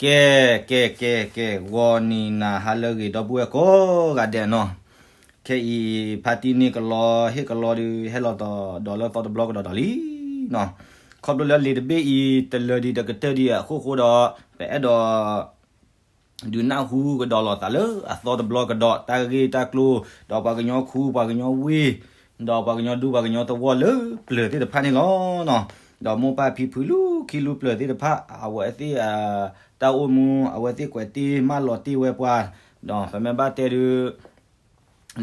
ကဲ ကဲ ကဲ ကဲ ဂီၤနံၤနၤဟါလၢအဂ့ၤ ဒီပုၢ်ဝဲၢ်ကိးဂၤဒဲးနီၤ, ခဲအံၤ ဖါတံၢ်န့ၢ်ကလီ ဟ့ၣ်ကလီဒုး ဟဲလီၤဒီးလၢသီတဘျီကဒီးဒီးလံနီၤ, ခီဖျိလၢလံာ်တဘ့ၣ်အံၤ တလၢာ်ဒံးတကတၢၢ်ဒံးအဃိဃိဒီး ပအဲၣ်ဒိး ဒုးနၢ်ဟူကဒီးလိာ်သးလၢအသီတဘျီကဒီး တၢ်ဂ့ၢ်တၢ်ကျိၤ ဒီးပှၤကညီခူ ပှၤကညီဝ့ၢ် ဒီးပှၤကညီဒူပှၤကညီသဝီလၢပျၢၤသ့ၣ်တဖၣ်န့ၣ်လီၤ. ဒီးမိၢ်ပၢ်ဖံဖုလၢခံလၢပျၢၤသ့ၣ်တဖၣ် အဝဲသ့ၣ် တၢ်အိၣ်မူ အဝဲသ့ၣ်ကွဲးတ့ၢ်မၢလီၤတ့ၢ်ဝဲပှၤ, ဒီးပမ့ၢ်ဘၣ်တဲဒုး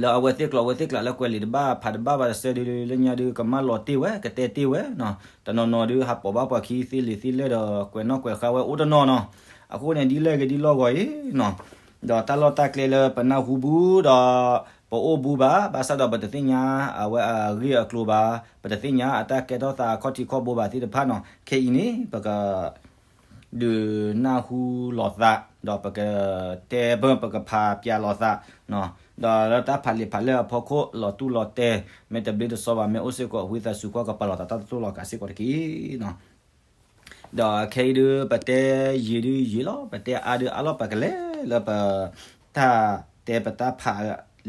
လၢအဝဲသ့ၣ်ကျိာ်အဝဲသ့ၣ်ကျးလၢကွဲးလံာ်တဘၣ်ဖးတဘၣ်ဘၣ်တစဲးဒုး လၢညါဒုးကမၢလီၤတ့ၢ်ဝဲ ကတဲတ့ၢ်ဝဲနီၤ, တနီၤနီၤဒုးဟးပိာ်ဘၣ်ပှၤခံသ့လံာ်သ့လဲၢ်ဒီး ကွဲးနီၣ်ကွဲးဃါဝဲအိၣ်တနီၤနီၤ, အဃိန့ၣ်ဒ်လဲၣ်ဂ့ၤဒ်လီၢ်ဂီၤအံၤနီၤ, ဒီးတၢ်လီၢ်တၢ်ကျဲလၢပနၢ်ဟူဘူးဒီး ပအိၣ်ဘူးဘၣ် ဘၣ်ဆၣ်ဒီးပတသ့ၣ်ညါအဝဲအဂ့ၢ်အကျိၤဘၣ်, ပတသ့ၣ်ညါအတၢ်ကဲထီၣ်သးအခီၣ်ထံးခီၣ်ဘိဘၣ်သ့ၣ်တဖၣ်နီၤ, ခဲအံၤန့ၣ် ပက ဒုးနၢ်ဟူလိာ်သး ဒီးပကတဲဘၢၣ်ပကဖးပၠးလိာ်သး, ဒီးလၢတၢ်ဖးလံာ်ဖးလဲၢ်အဖီခိၣ် လီၤတူၢ်လီၤတဲာ် မ့ၢ်တဘျ့တစီဘၣ် မ့ၢ်အိၣ်စ့ၢ်ကီး ဝံသးစူၤကွၢ်ကပာ်လိာ်သးတၢ်တတိၢ်လီၤကးစ့ၢ်ကီးတက့ၢ်နီၤ. ဒီးခဲအံၤဒုး ပတဲယံာ်ဒုးယံာ်လီၤ ပတဲအါဒုးအါလီၤ ပကလဲၤလၢပ တၢ်တဲပတၢ်ဖး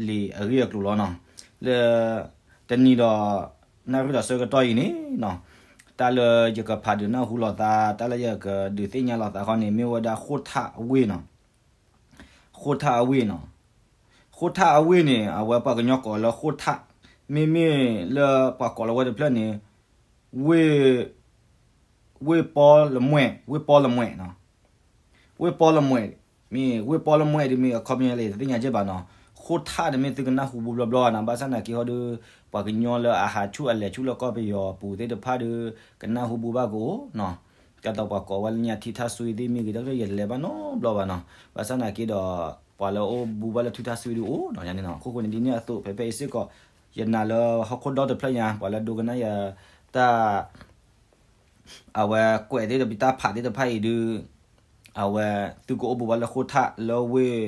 လံာ်အဂ့ၢ်အကျိၤလီၤနီၤ, လၢ တနံၤဒီး နၣ်ရံၣ်ဒီးဆၢကတီၢ်အံၤန့ၣ်နီၤ, တၢ်လၢယကဖးဒုးနၢ်ဟူလိာ်သး တၢ်လၢယကဒုးသ့ၣ်ညါလိာ်သးခီန့ၣ် မ့ၢ်ဝဲဒၣ်ဃိၣ်ထၣ်အဝ့ၢ်နီၤ, ဃိၣ်ထၣ်အဝ့ၢ်နီၤ, ဃိၣ်ထၣ်အဝ့ၢ်န့ၣ် အဝဲပှၤကညီကိးလၢဃိၣ်ထၣ်, မ့မ့ၢ်လၢပှၤကိးလီၤဝဲတဖျၢၣ်န့ၣ် ဝ့ၢ် ဝ့ၢ်ပီလမွဲၣ်, ဝ့ၢ်ပီလမွဲၣ်နီၤ, ဝ့ၢ်ပီလမွဲၣ်, မ့ၢ်ဝ့ၢ်ပီလမွဲၣ်ဒ်မ့ၢ်အခီပညီလၢယတသ့ၣ်ညါကဲဘၣ်နီၤ, ဃိၣ်ထၣ်န့ၣ်မ့ၢ်သုကနၢ်ဟူဘူးဘျီဘျီနီၤ, ဘၣ်ဆၣ်နာ်က့ဟီဒုး ပှၤကညီလၢအဟးဆူၣ်အလဲၤဆူၣ်လၢကီၢ်ပယီၤအပူၤသ့ၣ်တဖၣ်ဒုး ကနၢ်ဟူဘူးဘၣ်ကအိၣ်နီၤ, ကဲသိးပှၤကိးဝဲလၢညါထံထၣ်စွံသ့ၣ်မ့ၢ်ဂ့ၤ တၢ်ကရၢယလဲၤဘၣ်နီတဘျီဘၣ်နီၤ, ဘၣ်ဆၣ်နာ်က့ဒီး ပှၤလၢအအိၣ်ဘူးဘၣ်လၢထံထၣ်စွံဒုးအိၣ်နီၤ, န့ၣ်နီၤ, အခိၣ်ဃိန့ၣ်ဒ်န့ၣ်အသိး ဖဲဖဲအံၤစ့ၢ်ကီး ယနာ်လၢဟီၣ်ခိၣ်ဒီတဖျၢၣ်ညါ ပှၤလၢဒိကနၣ်ယၤ တၢ် အဝဲကွဲးသ့ၣ်တဖၣ် တၢ်ဖးသ့ၣ်တဖၣ်အံၤဒုး အဝဲ သုကအိၣ်ဘူးဘၣ်လၢဃိၣ်ထၣ်လၢဝ့ၢ်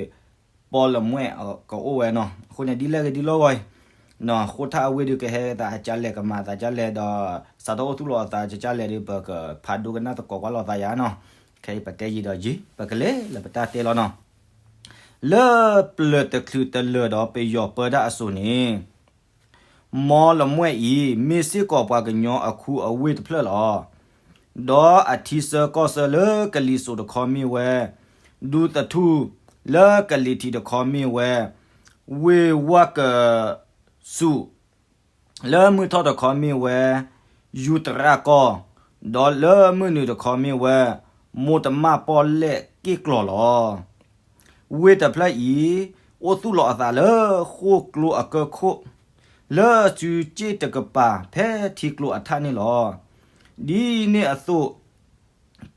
ပီလမွဲၣ် ကအိၣ်ဝဲနီၤ, အဃိန့ၣ်ဒ်လဲၣ်ဂ့ၤဒ်လီၢ်ဂီၤအံၤနီၤ, ဃိၣ်ထၣ်အဝ့ၢ်ဒုးကဟဲသးကလဲၣ် ကမၤသးကလဲၣ်ဒီး စးထီၣ်အိၣ်သူၣ်လီၤအသးကလဲၣ်ဒုး ပကဖးဒိကနၣ်သကိးကွၢ်လိာ်သးယၤနီၤ, ခဲအံၤပတဲယံာ်ဒီးယံာ် ပကလဲၤလၢပတၢ်တဲလီၤနီၤ, လၢပျၢၤတချုးတလၢာ်ဒီးပယီၤပၢတၢ်အစိၤန့ၣ် မီလမွဲၣ်အံၤ မ့ၢ်စ့ၢ်ကီးပှၤကညီအခူအဝ့ၢ်တဖျၢၣ်လီၤ. ဒီးအထံဆၢကီၢ်ဆၢလၢကလံၤစိးတခီမ့ၢ်ဝဲ ဒူသထူၣ်, လၢကလံၤထံးတခီမ့ၢ်ဝဲ ဝ့ၢ်ဝၣ်ကစူၣ်, လၢမုၢ်ထီၣ်တခီမ့ၢ်ဝဲ ယူတရၣ်ကီၢ်, ဒီးလၢမုၢ်နုာ်တခီမ့ၢ်ဝဲ မိၢ်တမၣ်ပီၣ်လဲၣ်က့ၣ်ကျီၤလီၤ. ဝ့ၢ်တဖျၢၣ်အံၤ အိၣ်သူၣ်လီၤအသးလၢဃိၣ်ကျိအကၢၢ်ခိၣ်, လၢစုစ့ၣ်တကပၤဖဲထံကျိအထၣ်န့ၣ်လီၤ. ဒ်န့ၣ်အသိး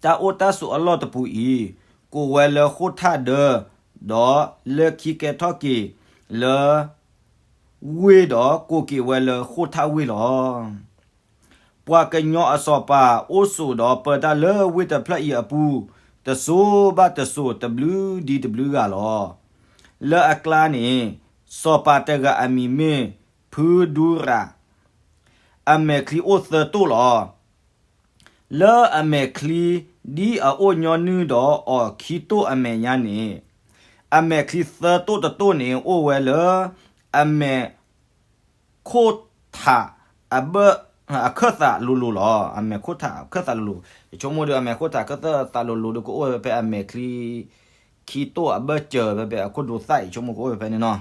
တၢ်အိၣ်တၢ်ဆိးအလီၢ်တပူၤအံၤ ကိးဝဲလၢဃိၣ်ထၣ်ဒၢ, ဒီးလၢခံကဲထီၣ်က့ၤလၢ ဝ့ၢ်ဒီးကိးက့ၤဝဲလၢဃိၣ်ထၣ်ဝ့ၢ်လီၤ. ပှၤကညီအစီၤပၤအိၣ်ဆိးဒီးပၢတၢ်လၢဝ့ၢ်တဖျၢၣ်အံၤအပူၤ တစိၤဘၣ်တစိၤ တဘျုးဒ်တဘျုးဂၤလီၤ. လၢအကျါန့ၣ် စီၤပၤတဂၤအမံၤမ့ၢ်ဖုဒူရၤ, အမဲာ်ချံအိၣ်သၢတိၣ်လီၤ. လၢအမဲာ်ချံဒ်အအိၣ်ညီနုၢ်ဒီးအီၤခံတိၣ်အမဲာ်ညါန့ၣ်, အမဲာ်ချံသၢတိၣ်တတိၣ်န့ၣ် အိၣ်ဝဲလၢ အမဲာ်ခိၣ်ထးအဘၢၣ် အခၢၣ်သးလိၤလိၤလီၤ. အမဲာ်ခိၣ်ထးအခၢၣ်သးလိၤလိၤ, ယဆိကမိၣ်ဒီး အမဲာ်ခိၣ်ထးအခၢၣ်သးလိၤလိၤဒီး ကအိၣ်ဝဲဖဲအမဲာ်ချံ ခံတိၣ်အဘၢၣ်စၢၤဖဲဖဲအခိၣ်ဒိးသၣ် ယဆိကမိၣ်ကအိၣ်ဝဲဖဲန့ၣ်နီၤ.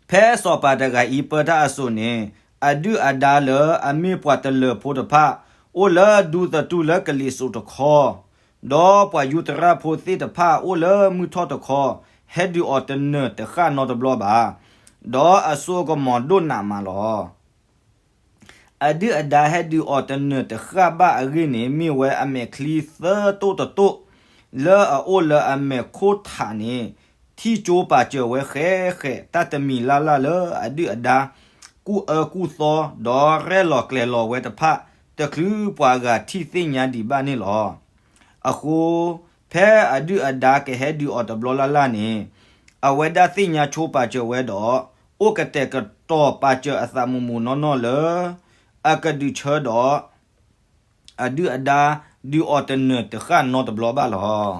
ဖဲစီၤပၤတဂၤအံၤပၢတၢ်အစိၤန့ၣ်, အဒုၣ်အဒါလၢအမ့ၢ်ပှၤတလၢၤဖိတဖၣ် အိၣ်လၢဒူသထူၣ်လၢကလံၤစိးတခီ, ဒီးပှၤယူတရၣ်ဖိသ့ၣ်တဖၣ်အိၣ်လၢမုၢ်ထီၣ်တခီ, ဟဲဒုးအီၤတနၢၤတဃၣ်နီတဘျီဘၣ်. ဒီးအစိအကမီၤဒိၣ်နးမးလီၤ. အဒုၣ်အဒါဟဲဒုးအီၤတနၢၤတဃၣ်ဘၣ်အဂ့ၢ်န့ၣ် မ့ၢ်ဝဲအမဲာ်ချံသၢတိၣ်တတိၣ် လၢအအိၣ်လၢအမဲာ်ခိၣ်ထးန့ၣ် ထံၣ်ကၠိပာ်စၢၤဝဲဃဲးဃဲး တၢ်တမံၤလၢ်လၢ်လၢအဒုၣ်အဒါ ကူၣ်အၢကူၣ်သီ ဒီးရဲၣ်လီၤကျဲၤလီၤဝဲတဖၣ် တချုးပှၤဂၤထံၣ်သ့ၣ်ညါဒံးဘၣ်န့ၣ်လီၤ. အဃိ ဖဲအဒုၣ်အဒါကဟဲဒုးအီၤတဘျီလၢ်လၢ်န့ၣ် အဝဲဒၣ်သ့ၣ်ညါဆိပာ်စၢၤဝဲဒီး အိၣ်ကတဲာ်ကတီၤပာ်စၢၤအသးမုာ်မုာ်နီၢ်နီၢ်လၢ အကဒုးဆၢဒီး အဒုၣ်အဒါ ဒုးအီၤတနၢၤတဃၣ်နီတဘျီဘၣ်လီၤ.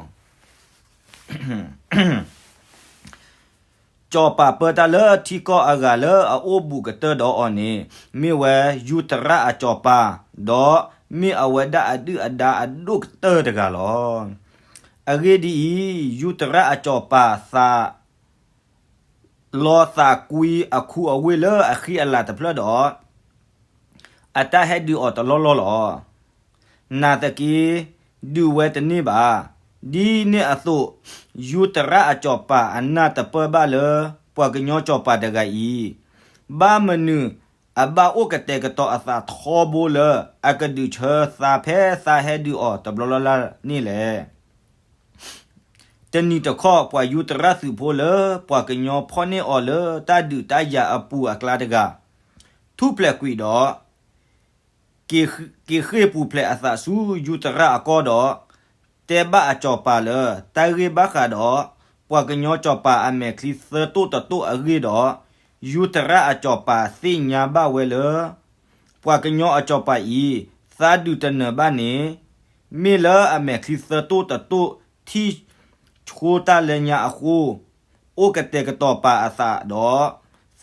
စီၤပၤပၢတၢ်လၢထံကီၢ်အဂၤလၢအအိၣ်ဘူးကတၢၢ်ဒီးအီၤန့ၣ် မ့ၢ်ဝဲယူၤတရၣ်အစီၤပၤ, ဒီးမ့ၢ်အဝဲဒၣ်အဒုၣ်အဒါအဒိၣ်ကတၢၢ်တဂၤလီၤ. အဂ့ၢ်ဒ်အံၤ, ယူၤတရၣ်အစီၤပၤသး လီၤသးကွံအခူအဝ့ၢ်လၢအဃံအလၤတဖျၢၣ်ဒီး အတၢ်ဟဲဒုးအီၤတလီၢ်လီၢ်လီၤ. နာ်သက့ ဒုးဝဲတန့ၢ်ဘၣ်. ဒ်န့ၣ်အသိး ယူၤတရၣ်အစီၤပၤအနၢ်တပၢၢ်ဘၣ်လၢ ပှၤကညီစီၤပၤတဂၤအံၤ ဘၣ်မနုၤအဘၣ်အိၣ်ကတဲာ်ကတီၤအသးထီဘိလၢ အကဒုးဆၢသးဖဲသးဟဲဒုးအီၤတဘျီလၢ်လၢ်န့ၣ်လဲၣ်. တနံၤတခီ ပှၤယူၤတရၣ်သုးဖိလၢ ပှၤကညီဖီၣ်န့ၢ်အီၤလၢတၢ်ဒုးတၢ်ယၤအပူၤအကျါတဂၤ ထူၣ်ဖျဲးကွံာ်ဒီး က့ၤဃ့ၢ်ပူၤဖျဲးအသးဆူယူၤတရၣ်အကီၢ်ဒီး တဲဘၣ်အစီၤပၤလၢ တၢ်ဂ့ၢ်ဘၣ်ဃးဒီး ပှၤကညီစီၤပၤအမဲာ်ချံသၢတိၣ်တတိၣ်အဂ့ၢ်ဒီး ယူၤတရၣ်အစီၤပၤသ့ၣ်ညါဘၣ်ဝဲလၢ ပှၤကညီအစီၤပၤအံၤ သးဒုးတနၢၤဘၣ်န့ၣ် မ့ၢ်လၢအမဲာ်ချံသၢတိၣ်တတိၣ်ထံၣ်ဆိတၢ်လၢညါအဃိ အိၣ်ကတဲာ်ကတီၤပာ်အသးဒီး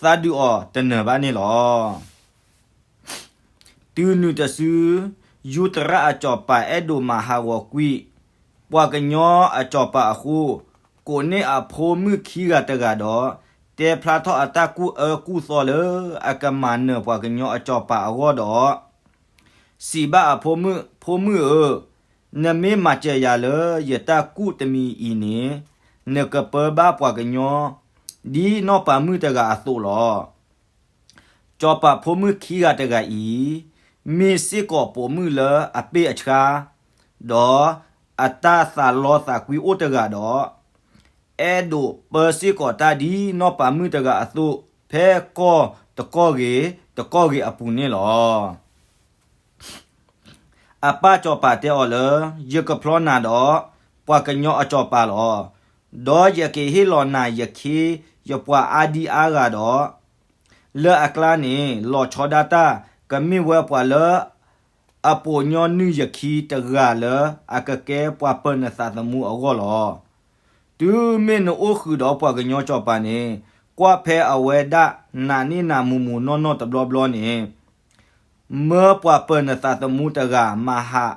သးဒုးအီၤတနၢၤဘၣ်န့ၣ်လီၤ. တုၤနုၤတစု ယူၤတရၣ်အစီၤပၤအဲၣ်ဒိးမၤဟးဂီၤကွံာ် ပှၤကညီအစီၤပၤအဃိ ကိးန့ၢ်အဖိမုၣ်ခံဂၤတဂၤဒီး တဲဖျါထီၣ်အတၢ်ကူၣ်အၢကူၣ်သီလၢ အကမၤနၢၤပှၤကညီအစီၤပၤအဂီၢ်ဒီး စံးဘၣ်အဖိမုၣ်, ဖိမုၣ်ဧၢ, နမ့ၢ်မၤစၢၤယၤလၢယတၢ်ကူၣ်တမံၤအံၤန့ၣ် နကပၢဘၣ်ပှၤကညီ ဒ်နီၢ်ပၤမုၣ်တဂၤအသိးလီၤ. စီၤပၤဖိမုၣ်ခံဂၤတဂၤအံၤ မ့ၢ်စ့ၢ်ကီးပိာ်မုၣ်လၢအပ့ၢ်အဆါ, ဒီးအတၢ်သးလီသးကွံအိၣ်တဂၤဒီး အဲၣ်ဒိးပၢစ့ၢ်ကီးတၢ်ဒ်နီၢ်ပၤမုၣ်တဂၤအသိး ဖဲကီၢ်တကီၢ်ဂ့ၤတကီၢ်ဂ့ၤအပူၤန့ၣ်လီၤ. အပၢ်စီၤပၤတဲအီၤလၢ ယကဖျီနၤဒီး ပှၤကညီအစီၤပၤလီၤ. ဒီးယကဟ့ၣ်လီၤနၤယခ့ယပှၤအါဒံအါဂၤဒီး လၢအကျါန့ၣ် လီၤဆီဒၣ်တၢ် ကမ့ၢ်ဝဲပှၤလၢ အပိာ်ညီနုၢ်ယခံတဂၤလၢ အကကဲပှၤပၢၤနသးသမူအဂီၢ်လီၤ. တုၤမ့ၢ်နအိၣ်ဃုာ်ဒီးပှၤကညီစီၤပၤန့ၣ် ကွၢ်ဖဲအဝဲဒၣ်နာ်န့ၢ်နၤမုာ်မုာ်နီၢ်နီၢ်တဘျီဘျီန့ၣ် မၢပှၤပၢၤနသးသမူတဂၤ မၤဟး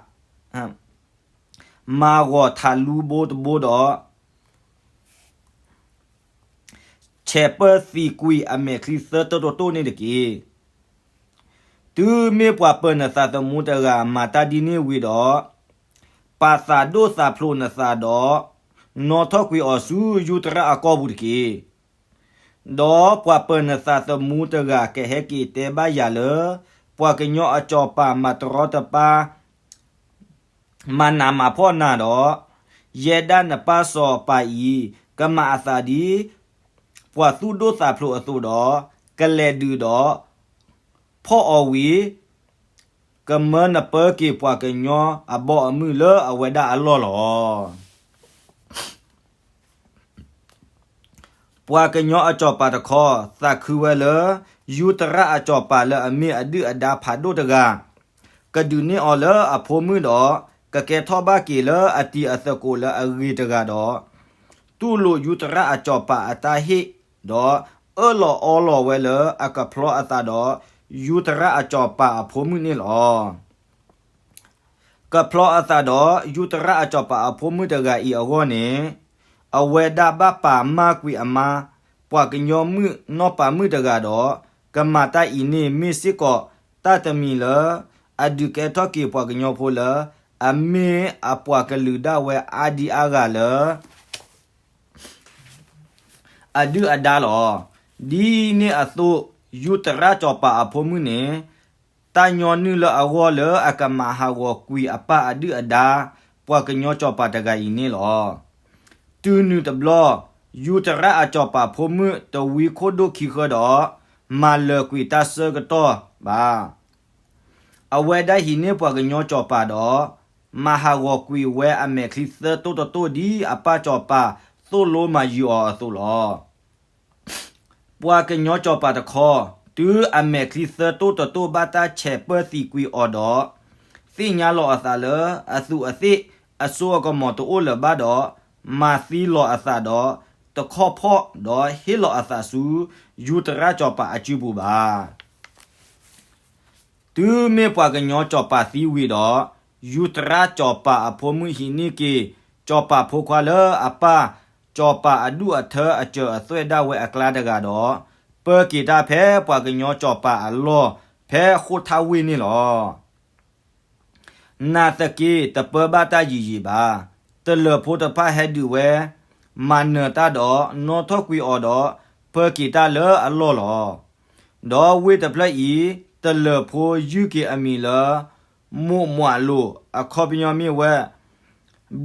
မၤဂီၤထးလူဘိတဘိဒီး ဆဲးပၢၢ်သံကွံာ်အမဲာ်ချံသၢတိၣ်တတိၣ်န့ၣ်တက့ၢ်. တုၤမ့ၢ်ပှၤပၢၤနသးသမူတဂၤ မၤတၢ်ဒ်န့ၣ်ဝံၤဒီး ပာ်သးဒိၣ်သးဖျိးနသးဒီး နီၣ်ထီၣ်ကွံာ်အီၤဆူယူၤတရၣ်အကီၢ်ပူၤတက့ၢ်. ဒီးပှၤပၢၤနသးသမူတဂၤ ကဟဲက့ၤတဲဘၣ်ယၤလၢ ပှၤကညီအစီၤပၤမၤတရီတပါ မၤနးမၤဖှီၣ်နၤဒီး ယဲဒၣ်နပၢ်စီၤပၤအံၤ ကမၤအသးဒ် ပှၤသူၣ်ဒိၣ်သးဖျိးအသိးဒီး ကလဲၤဒုးဒီး ဖီၣ်အီၤဝံၤ ကမၢနပၢက့ၤပှၤကညီအဘီအမုၢ်လၢအဝဲဒၣ်အလီၢ်လီၤ. ပှၤကညီအစီၤပၤတခီ သးခုဝဲလၢ ယူၤတရၣ်အစီၤပၤလၢအမ့ၢ်အဒုၣ်အဒါဖးဒိၣ်တဂၤ ကဒုးန့ၢ်အီၤလၢအဖိမုၣ်ဒီး ကကဲထီၣ်ဘၣ်က့ၤလၢအတံၤအသကိးလၢအဂ့ၤတဂၤဒီး တူၢ်လိာ်ယူၤတရၣ်အစီၤပၤအတၢ်ဟ့ၣ်ဒီး အၢၣ်လီၤအီလီၤဝဲလၢအကဖျီအသးဒီး ယူၤတရၣ်အစီၤပၤအဖိမုၣ်န့ၣ်လီၤ. ကဖျီအသးဒီး ယူၤတရၣ်အစီၤပၤအဖိမုၣ်တဂၤအံၤအဂီၢ်န့ၣ် အဝဲဒၣ်ဘၣ်ပာ်မၢ်ကွံာ်အမါ ပှၤကညီမုၣ်နီၢ်ပၤမုၣ်တဂၤဒီး ကမၤတၢ်အံၤန့ၣ်မ့ၢ်စ့ၢ်ကီးတၢ်တမံၤလၢ အဒုးကဲထီၣ်က့ၤပှၤကညီဖိလၢ အမ့ၢ်အပှၤကလုာ်ဒၣ်ဝဲအါဒံအါဂၤလၢ အဒုၣ်အဒါလီၤ. ဒ်န့ၣ်အသိး ယူၤတရၣ်စီၤပၤအဖိမုၣ်န့ၣ် တၢ်ညီနုၢ်လၢအဂီၢ်လၢအကမၤဟးဂီၤကွံာ်အပၢ်အဒုၣ်အဒါ ပှၤကညီစီၤပၤတဂၤအံၤန့ၣ်လီၤ. တုၤနုၤတဘျီ ယူၤတရၣ်အစီၤပၤဖိမုၣ်တဝံခိၣ်ဒိၣ်ခံဃၢဒီး မၤလၢၤကွံာ်တၢ်ဆၢကတီၢ်ဘၣ် အဝဲဒၣ်ဟံးန့ၢ်ပှၤကညီစီၤပၤဒီး မၤဟးဂီၤကွံာ်ဝဲအမဲာ်ချံသၢတိၣ်တတိၣ်ဒ်အပၢ်စီၤပၤသိၣ်လိမၤယုၤအီၤအသိးလီၤ. ပှၤကညီစီၤပၤတခီ တုၤအမဲာ်ချံသၢတိၣ်တတိၣ်ဘၣ်တၢ်ဆဲးပၢၢ်သံကွံာ်အီၤဒီး သ့ၣ်ညါလီၤအသးလၢအသူးအသ့ၣ်အစိအကမီၤတအိၣ်လၢၤဘၣ်ဒီး, မၤသံလီၤအသးဒီးတခီၣ်ဖီၣ်, ဒီးဟ့ၣ်လီၤအသးဆူ ယူၤတရၣ်စီၤပၤအစုပူၤဘၣ်. တုၤမ့ၢ်ပှၤကညီစီၤပၤသံဝံၤဒီး, ယူၤတရၣ်စီၤပၤအဖိမုၣ်ဟံးန့ၢ်က့ၤ စီၤပၤဖိခွါလၢအပၢ်စီၤပၤအဒူၣ်အထၢအစၢၤအသွဲၣ်ဒၣ်ဝဲအကျါတဂၤဒီး, ပၢက့ၤတၢ်ဖဲပှၤကညီစီၤပၤအလီၢ်ဖဲဃိထၣ်ဝ့ၢ်န့ၣ်လီၤ. နာ်သက့ တပၢဘၣ်တၢ်ယံာ်ယံာ်ဘၣ်. တလၢၢ်ဖိတဖၣ်ဟဲဒုးဝဲ, မၤနၢၤတၢ်ဒီးနီၣ်ထီၣ်ကွံာ်အီၤဒီး, ပၢက့ၤတၢ်လၢအလီၢ်လီၤ. ဒီးဝ့ၢ်တဖျၢၣ်အံၤ တလၢၢ်ဖိယုၢ်က့ၤအမံၤလၢ မိၢ်မွးလိာ် အခီပညီမ့ၢ်ဝဲ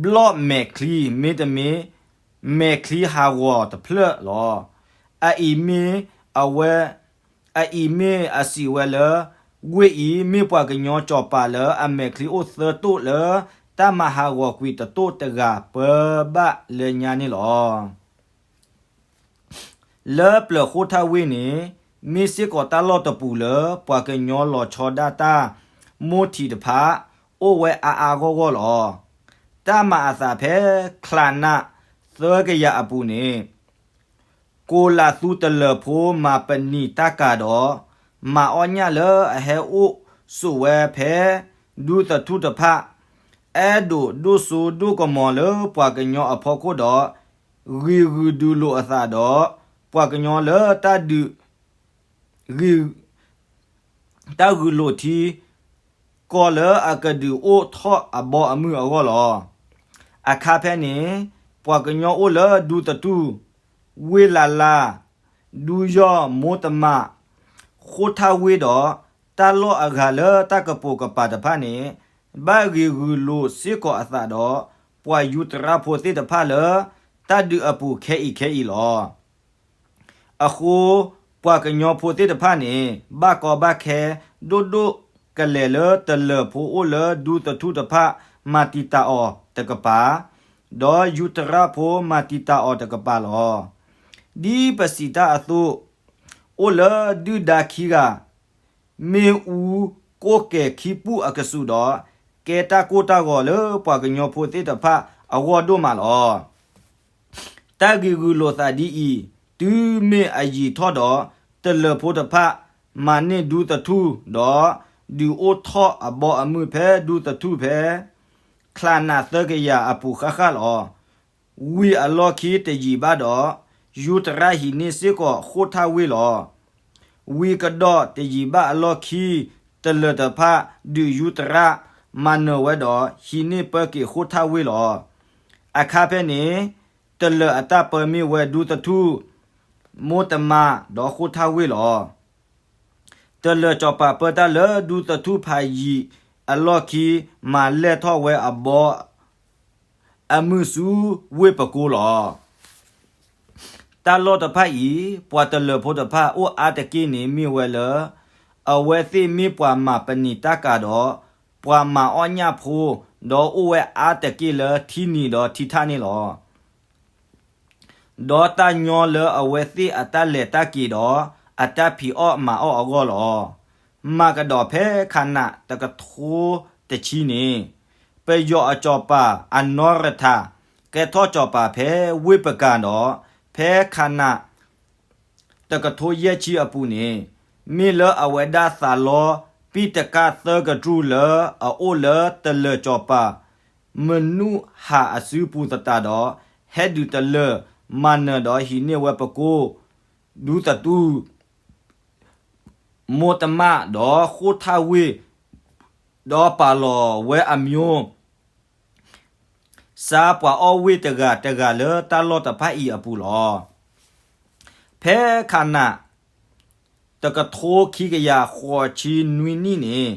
ဘျီၣ်မဲာ်ချံ မ့တမ့ၢ် မဲာ်ချံဟးဂီၤတဖျၢၣ်လီၤ. အအံၤမ့ၢ်အဝဲ အအံၤမ့ၢ်အစံးဝဲလၢ ဝ့ၢ်အံၤမ့ၢ်ပှၤကညီစီၤပၤလၢအမဲာ်ချံအိၣ်သၢတိၣ်လၢ တၢ်မၤဟးဂီၤကွံာ်တတိၣ်တဂၤပၢဘၣ်လၢညါန့ၣ်လီၤ. လၢပျၢၤဃိထၣ်ဝ့ၢ်န့ၣ် မ့ၢ်စ့ၢ်ကီးတၢ်လီၢ်တပူၤလၢ ပှၤကညီလီၤဆီဒၣ်တၢ် မိၢ်ထံးတဖၣ် အိၣ်ဝဲအါအါဂီၢ်ဂီၢ်လီၤ. တၢ်မၤအသးဖဲချါနးသၢကယၤအပူၤန့ၣ် ကိးလးသူတလၢၢ်ဖိမၤပနံာ်တၢ်ကၤဒီး မၤအီၣ်ညၣ်လၢအဟဲအိၣ်ဆိးဝဲဖဲ ဒူသထူၣ်တဖၣ် အဲၣ်ဒိးဒိၣ်စိဒိၣ်ကမီၤလၢပှၤကညီအဖီခိၣ်ဒီး ဂံၤဂုာ်ဒုးလိာ်အသးဒီး ပှၤကညီလၢတၢ်ဒုး ဂံၤ တၢ်ဂုာ်လိာ်ထံ ကီၢ်လၢအကဒုးအိၣ်ထီၣ်အဘီအမုၢ်အဂီၢ်လီၤ. အခါဖဲန့ၣ် ပှၤကညီအိၣ်လၢဒူသထူၣ်, ဝ့ၢ်လးလါ, ဒူယီၢ်, မိၢ်တမး, ဃိထၣ်ဝ့ၢ်ဒီး တၢ်လီၢ်အဂၤလၢတၢ်ကပိာ်ကပၤတဖၣ်န့ၣ် ဘၣ်ဂံၤဂုာ်လိာ်စ့ၢ်ကီးအသးဒီး ပှၤယူၤတရၣ်ဖိသ့ၣ်တဖၣ်လၢ တၢ်ဒုးအပူၤခဲအံၤခဲအံၤလီၤ. အဃိ ပှၤကညီဖိသ့ၣ်တဖၣ်န့ၣ် ဘၣ်ကီဘၣ်ခဲဒိၣ်ဒိၣ်ကလဲာ်လၢတလၢၢ်ဖိအိၣ်လၢဒူသထူၣ်တဖၣ်မၤတံာ်တာ်အီၤတကပၤ, ဒီးယူၤတရၣ်ဖိမၤတံာ်တာ်အီၤတကပၤလီၤ. ဒ်ပစံးတၢ်အသိး, အိၣ်လၢဒုၣ်ဒါခံဂၤ မ့ၣ်အူကိၣ်ကဲၤခံပူၣ်အကစူးဒီး ကဲတၢ်ကိၢ်တၢ်ဂီၤလၢပှၤကညီဖိသ့ၣ်တဖၣ်အဂီၢ်ဒိၣ်မးလီၤ. တၢ်ဂံၤဂုာ်လိာ်သးဒ်အံၤ တုၤမ့ၢ်အယံာ်ထီၣ်ဒီး တလၢၢ်ဖိတဖၣ် မၤန့ၢ်ဒူသထူၣ်ဒီး ဒုးအိၣ်ထီၣ်အဘီအမုၢ်ဖဲဒူသထူၣ်ဖဲ ချါနးသၢကယၤအပူၤဃၣ်ဃၣ်လီၤ. ဝံၤအလီၢ်ခံတယံာ်ဘၣ်ဒီး ယူၤတရၣ်ဟံးန့ၢ်စ့ၢ်ကီးဃိထၣ်ဝ့ၢ်လီၤ. ဝံၤကဒီးတယံာ်ဘၣ်အလီၢ်ခံ တလၢၢ်တဖၣ်ဒုးယူၤတရၣ် မၤနၢၤဝဲဒီး ဟံးန့ၢ်ပၢက့ၤဃိထၣ်ဝ့ၢ်လီၤ. အခါဖဲန့ၣ် တလၢၢ်အတၢ်ပၢမ့ၢ်ဝဲဒူသထူၣ်, မိၢ်တမးဒီးဃိထၣ်ဝ့ၢ်လီၤ. တလၢၢ်စီၤပၤပၢတၢ်လၢဒူသထူၣ်ဖးယံာ်အလီၢ်ခံ မၤလဲၢ်ထီၣ်ဝဲအဘီ အမုၢ်ဆူဝ့ၢ်ပကိလီၤ. တၢ်လီၢ်တဖၣ်အံၤ ပှၤတလၢၢ်ဖိတဖၣ်အိၣ်အါတက့ၢ်န့ၣ်မ့ၢ်ဝဲလၢ အဝဲသ့ၣ်မ့ၢ်ပှၤမၤပနံာ်တၢ်ကၤဒီး ပှၤမၤအီၣ်ညၣ်ဖိ ဒီးအိၣ်ဝဲအါတက့ၢ်လၢထံနံၤဒီးထံထၣ်န့ၣ်လီၤ. ဒီးတၢ်ညီလၢအဝဲသ့ၣ်အတၢ်လဲၤတၢ်က့ၤဒီး အတၢ်ဖံးအီၣ်မၤအီၣ်အဂီၢ်လီၤ. မၤကဒီးဖဲခါနးတကထိတဆံန့ၣ် ပယီၤအစီၤပၤအနီၢ်ရထၢၣ် ကဲထီၣ်စီၤပၤဖဲဝ့ၢ်ပကၤဒီး ဖဲခါနးတကထိယဲၢ်ဆံအပူၤန့ၣ် မ့ၢ်လၢအဝဲဒၣ်သးလီပံၢ်တကၢ်သၢကတြူၢ်လၢအအိၣ်လၢတလၢၢ်စီၤပၤ မနုၤဟးအစုပူၤသတးဒီး ဟဲဒုးတလၢၢ် မၤနၢၤဒီးဟံးန့ၢ်ဝဲပကိ ဒူသတူၢ် မိၢ်တမးဒီးဃိထၣ်ဝ့ၢ် ဒီးပာ်လီၤဝဲအမျိၤ စးပှၤအီၣ်ဝ့ၢ်တဂၤတဂၤလၢတၢ်လီၢ်တဖၣ်အံၤအပူၤလီၤ. ဖဲခါနး တကထိခံကယၤဃိးဆံနွံနံၣ်န့ၣ်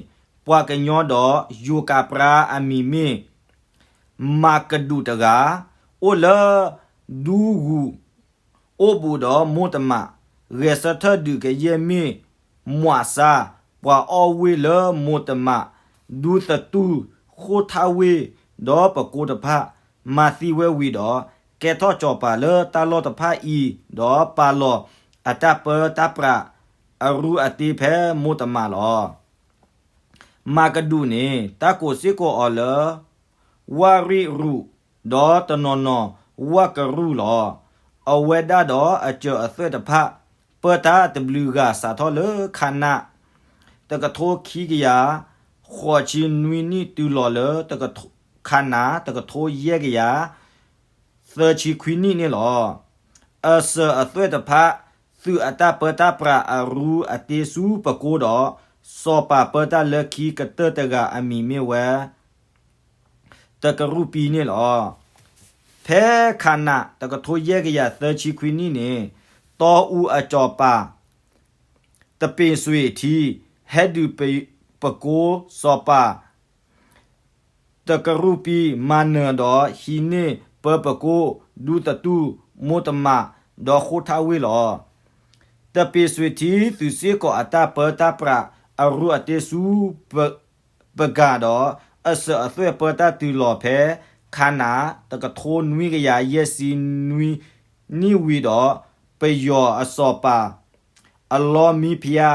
ပှၤကညီဒီးယိၤကးပြါအမံၤမ့ၢ် မၤကဒူးတဂၤ အိၣ်လၢဒူဂူၤ အိၣ်ဘူးဒီးမိၢ်တမး ဂဲၤဆၢထၢၣ်ဒုးကယဲၢ်မ့ၢ် မွးစါ ပှၤအီၣ်ဝ့ၢ်လၢမိၢ်တမး ဒူသတူၢ် ဃိထၣ်ဝ့ၢ် ဒီးပကိတဖၣ် မၤသံဝဲဝံၤဒီး ကဲထီၣ်စီၤပၤလၢတၢ်လီၢ်တဖၣ်အံၤ ဒီးပာ်လီၤအတၢ်ပၢတၢ်ပြး အရူအတ့ဖဲမိၢ်တမးလီၤ. မၤကဒူးန့ၣ် တၢ်ကိးစ့ၢ်ကီးအီၤလၢ ဝရံၣ်ရူး, ဒီးတနီၤနီၤ ဝၣ်ကရူၢ်လီၤ. အဝဲဒၣ်ဒီးအစၢၤအသွဲၣ်တဖၣ် ပၢတၢ်တဘျုးဂၤစးထီၣ်လၢခးနး တကထိခံကယၤ ဃိးဆံနွံနံၣ်တုၤလီၤလၢ ခးနး တကထိယဲၢ်ကယၤ သၢဆံခွံနံၣ်န့ၣ်လီၤ. အစၢၤအသွဲၣ်တဖၣ် သုးအတၢ်ပၢတၢ်ပြးအရူအတ့ဆူပကိဒီး စီၤပၤပၢတၢ်လၢခံကတၢၢ်တဂၤအမံၤမ့ၢ်ဝဲ တကရူၢ်ပံန့ၣ်လီၤ. ဖဲခးနး တကထိယဲၢ်ကယၤသၢဆံခွံနံၣ်န့ၣ် တီအူအစီၤပၤ တပ့ၤစွ့ၤထံ ဟဲဒုးပကိစီၤပၤ တကရူၢ်ပံ မၤနၢၤဒီးဟံးန့ၢ်ပၢပကိ ဒူသတူၢ် မိၢ်တမး ဒီးဃိထၣ်ဝ့ၢ်လီၤ. တပ့ၤစွ့ၤထံ သုးစ့ၢ်ကီးအတၢ်ပၢတၢ်ပြးအရူအတ့ဆူ ပကၤဒီး အစၢၤအသွဲၣ်ပၢတၢ်တုၤလီၤဖဲ ခးနး တကထိနွံကယၤယဲၢ်ဆံနွံနံၣ်ဝံၤဒီး ပယီၤအစီၤပၤ အလီမံဖၠါ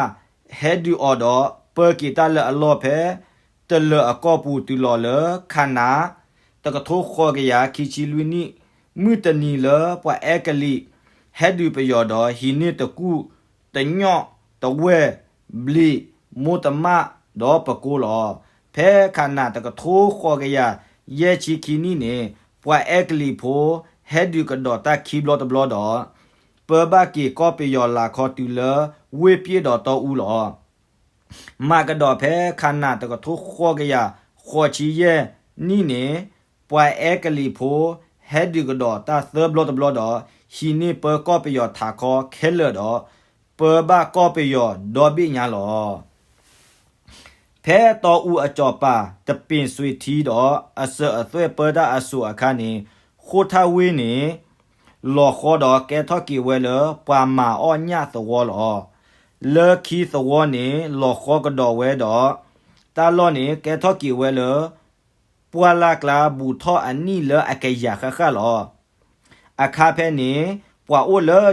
ဟဲဒုးအီၤဒီး ပၢက့ၤတၢ်လၢအလီၢ်ဖဲ တလၢၤအကီၢ်ပူၤတုၤလီၤလၢခးနး တကထိဃိးကယၤခံဆံလွံၢ်နံၣ် မုၢ်တနံၤလၢပှၤအဲကလံး ဟဲဒုးပယီၤဒီးဟံးန့ၢ်တကူၣ် တညီၣ် တဝဲၢ် ဘျံး မိၢ်တမး ဒီးပကိလီၤ. ဖဲခးနး တကထိဃိးကယၤယဲၢ်ဆံခံနံၣ်န့ၣ် ပှၤအဲကလံးဖိ ဟဲဒုးကဒီးတၢ်ခံဘျီတဘျီဒီး ပၢဘၣ်က့ၤကီၢ်ပယီၤလၤခီတုၤလၢ ဝ့ၢ်ပျ့ၣ်ဒီးတီအူလီၤ. မၤကဒီးဖဲခးနး တကထိဃိးကယၤဃိးဆံယဲၢ်နံၣ်န့ၣ် ပှၤအဲကလံးဖိ ဟဲဒုးကဒီးတၢ်သၢဘျီတဘျီဒီး ဟံးန့ၢ်ပၢကီၢ်ပယီၤထးခီခဲလၢာ်ဒီး ပၢဘၣ်ကီၢ်ပယီၤဒီဘ့ၣ်ညါလီၤ. ဖဲတီအူအစီၤပၤ တပ့ၤစွ့ၤထံဒီး အစၢၤအသွဲၣ်ပၢတၢ်အစိၤအခါန့ၣ် ဃိထၣ်ဝ့ၢ်န့ၣ် လီၤဃီဒီးကဲထီၣ်က့ၤဝဲလၢပှၤမၤအီၣ်ညၣ်သဝီလီၤ. လၢခံသဝီန့ၣ် လီၤဃီကဒီးဝဲဒီး တၢ်လီၢ်န့ၣ် ကဲထီၣ်က့ၤဝဲလၢ ပှၢ်လၢ်ကျါဘူးထီၣ်အနံၣ်လၢအကယၤဃၣ်ဃၣ်လီၤ. အခါဖဲန့ၣ် ပှၤအိၣ်လၢ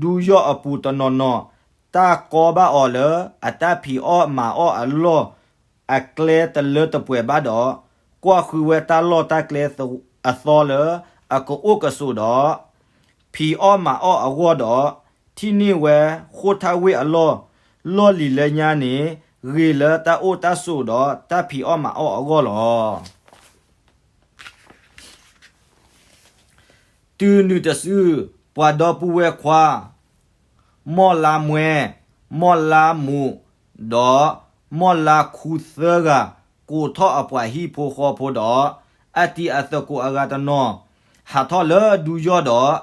ဒူယီၢ်အပူၤတနီၤနီၤ တၢ်ကီဘၣ်အီၤလၢ အတၢ်ဖံးအီၣ်မၤအီၣ်အလီၢ်အကျဲတလၢတပှဲၤဘၣ်ဒီး ကွၢ်ဃုဝဲတၢ်လီၢ်တၢ်ကျဲအသီလၢအကအိၣ်ကဆိးဒီး ဖံးအီၣ်မၤအီၣ်အဂီၢ်ဒီး ထံၣ်န့ၢ်ဝဲဃိထၣ်ဝ့ၢ်အလီၢ် လီၢ်လံၤလၢညါန့ၣ် ဂ့ၤလၢတၢ်အိၣ်တၢ်ဆိးဒီးတၢ်ဖံးအီၣ်မၤအီၣ်အဂီၢ်လီၤ. တုၤနုၤတစု ပှၤဒီပုၢ်ဝဲၢ်ခွါ မီၢ်လါမွဲ, မီၢ်လါမူး, ဒီးမီၢ်လါခူသၢဂၤ ကိးထီၣ်အပှၤဟံၣ်ဖိဃီဖိဒီး အတံၤအသကိးအဂၤတနီၤ ဟးထီၣ်လၢဒူယီၢ်ဒီး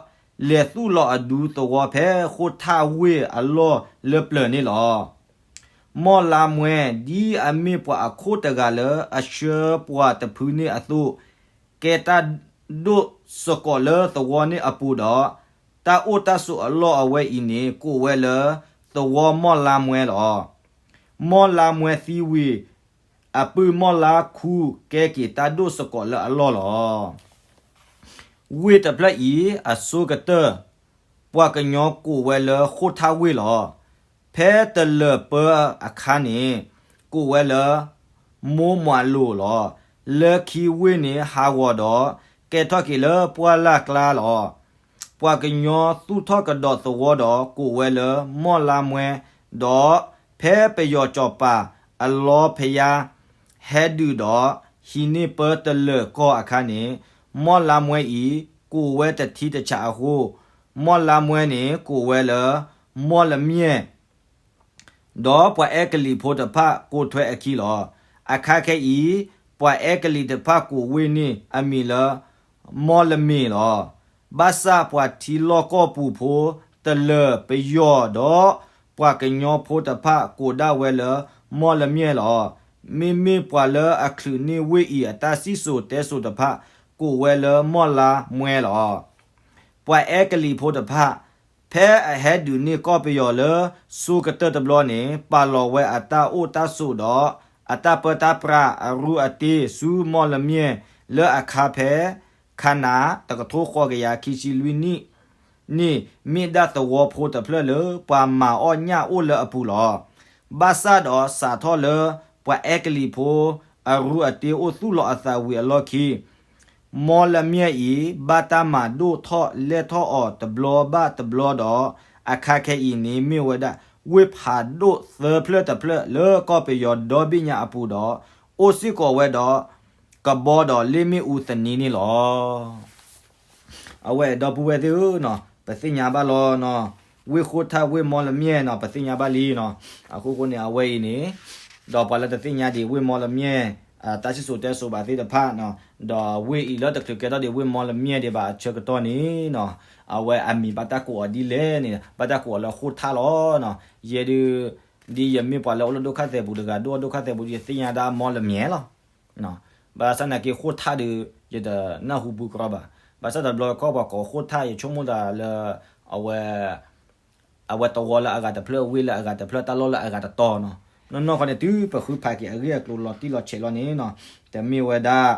လဲၤသူၣ်လီၤအဒူသဝီဖဲဃိထၣ်ဝ့ၢ်အလီၢ်လၢပျၢၤန့ၣ်လီၤ. မီၢ်လါမွဲ ဒ်အမ့ၢ်ပှၤအခိၣ်တဂၤလၢအဆှၢပှၤတဖုန့ၣ်အသိး ကဲတၢ်ဒိၣ်စ့ၢ်ကီးလၢသဝီန့ၣ်အပူၤဒီး တၢ်အိၣ်တၢ်ဆိးအလီၢ်အဝဲအံၤန့ၣ် ကိးဝဲလၢ သဝီမီၢ်လါမွဲလီၤ. မီၢ်လါမွဲသံဝံၤ အပုၢ်မီၢ်လါခူကဲက့ၤတၢ်ဒိၣ်စ့ၢ်ကီးလၢအလီၢ်လီၤ. ဝ့ၢ်တဖျၢၣ်အံၤအဆိကတၢၢ် ပှၤကညီကိးဝဲလၢဃိထၣ်ဝ့ၢ်လီၤ. ဖဲတလၢၤပၢအခါန့ၣ် ကိးဝဲလၢ မိၢ်မွးလိာ်လီၤ. လၢခံဝ့ၢ်န့ၣ်ဟးဂီၤဒီး ကဲထီၣ်က့ၤလၢပှၢ်လၢ်ကျါလီၤ. ပှၤကညီသူၣ်ထီၣ်ကဒီးသဝီဒီးကိးဝဲလၢမီၢ်လါမွဲ, ဒီးဖဲပယီၤစီၤပၤအလီဖယါ ဟဲဒုးဒီးဟံးန့ၢ်ပၢတလၢၤကီၢ်အခါန့ၣ် မီၢ်လါမွဲအံၤ ကိးဝဲတထံတဆးအဃိ မီၢ်လါမွဲန့ၣ်ကိးဝဲလၢ မီၢ်လမၠဲၣ် ဒီးပှၤအဲကလံးဖိတဖၣ်ကိးထွဲအခံလီၤ. အခါခဲအံၤ ပှၤအဲကလံးတဖၣ်ကိးဝ့ၢ်န့ၣ်အမံၤလၢ မီၢ်လမ့ၢ်လီၤ. ဘၣ်ဆၣ်ပှၤထံလီၢ်ကီၢ်ပူၤဖိ တလၢၤပယီၤဒီး ပှၤကညီဖိတဖၣ်ကိးဒၣ်ဝဲလၢ မီၢ်လမၠဲၣ်လီၤ. မ့မ့ၢ်ပှၤလၢအချုးန့ၢ်ဝ့ၢ်အံၤအတၢ်စံၣ်စိၤတဲစိၤတဖၣ် ကိးဝဲလၢမီၢ်လါမွဲလီၤ. ပှၤအဲကလံးဖိတဖၣ် ဖဲအဟဲဒုးန့ၢ်ကီၢ်ပယီၤလၢဆိကတၢၢ်တဘျီန့ၣ် ပာ်လီၤဝဲအတၢ်အိၣ်တၢ်ဆိးဒီး အတၢ်ပၢတၢ်ပြးအရူအတ့ဆူမီၢ်လမၠဲၣ် လၢအခါဖဲ ခးနး တကထိဃိးကယၤခံဆံလွံၢ်နံၣ်န့ၣ် မ့ၢ်ဒၣ်သဝီဖိတဖျၢၣ်လၢပှၤမၤအီၣ်ညၣ်အိၣ်လၢအပူၤလီၤ. ဘၣ်ဆၣ်ဒီးစးထီၣ်လၢ ပှၤအဲကလံးဖိ အရူအတ့အိၣ်သူၣ်လီၤအသးဝံၤအလီၢ်ခံ မီလမၠဲၣ်အံၤ ဘၣ်တၢ်မၤဒိၣ်ထီၣ်လဲၢ်ထီၣ်အီၤတဘျီဘၣ်တဘျီဒီး အခါခဲအံၤန့ၣ်မ့ၢ်ဝဲဒၣ် ဝ့ၢ်ဖးဒိၣ်သၢဖျၢၣ်တဖျၢၣ်လၢကီၢ်ပယီၤဒီဘ့ၣ်ညါအပူၤဒီး အိၣ်စ့ၢ်ကီးဝဲဒီး ကဘီဒီးလ့ၣ်မ့ၣ်အူသနံၤန့ၣ်လီၤ. အဝဲဒီပုၢ်ဝဲၢ်သ့ၣ်ဧၢနီၤ, ပသ့ၣ်ညါဘၣ်လီၤနီၤ, ဝ့ၢ်ဃိၣ်ထၣ်ဝ့ၢ်မီလမၠဲၣ်နီၤ, ပသ့ၣ်ညါဘၣ်လံနီၤ. အဃိဃိန့ၣ် အဝဲအံၤန့ၣ် ဒီးပှၤလၢတသ့ၣ်ညါဒံးဝ့ၢ်မီလမၠဲၣ် တၢ်စံၣ်စိၤတဲစိၤဘၣ်သ့ၣ်တဖၣ်နီၤ, ဒီးဝ့ၢ်အံၤလၢတချုးကဲထီၣ်ဒံးဝ့ၢ်မီလမၠဲၣ်ဒံးဘၣ်အဆၢကတီၢ်န့ၣ်နီၤ, အဝဲအမံၤဘၣ်တၢ်ကိးအီၤဒ်လဲၣ်န့ၣ် ဘၣ်တၢ်ကိးအီၤလၢဃိၣ်ထၣ်လီၤနီၤ. ယဲဒုး ဒ်ယမ့ၢ်ပှၤလၢအိၣ်လၢဒိၣ်ခၣ်သဲးပူၤတဂၤ ဒိၣ်ဒိၣ်ခၣ်သဲးပူၤ ယသ့ၣ်ညါဒၣ်မီလမၠဲၣ်လီၤ. ဘၣ်ဆၣ်သနာ်က့ဃိၣ်ထၣ်ဒီး ယတနၢ်ဟူဘူးကြီဘၣ်. ဘၣ်ဆၣ်တဘျီခီၣ်ပှၤကိးဃိၣ်ထၣ် ယဆိကမိၣ်သးလၢ အဝဲ အဝဲသဝီလၢအဂၤတဖျၢၣ် ဝ့ၢ်လၢအဂၤတဖျၢၣ် တၢ်လီၢ်လၢအဂၤတတီၤနီၤ. နီၢ်နီၢ်ခီန့ၣ် တုၤပဃုဖးက့ၤအဂ့ၢ်အကျိၤလီၤတံၢ်လီၤဆဲးလီၤန့ၣ်နီၤ, တမ့ၢ်ဝဲဒၣ်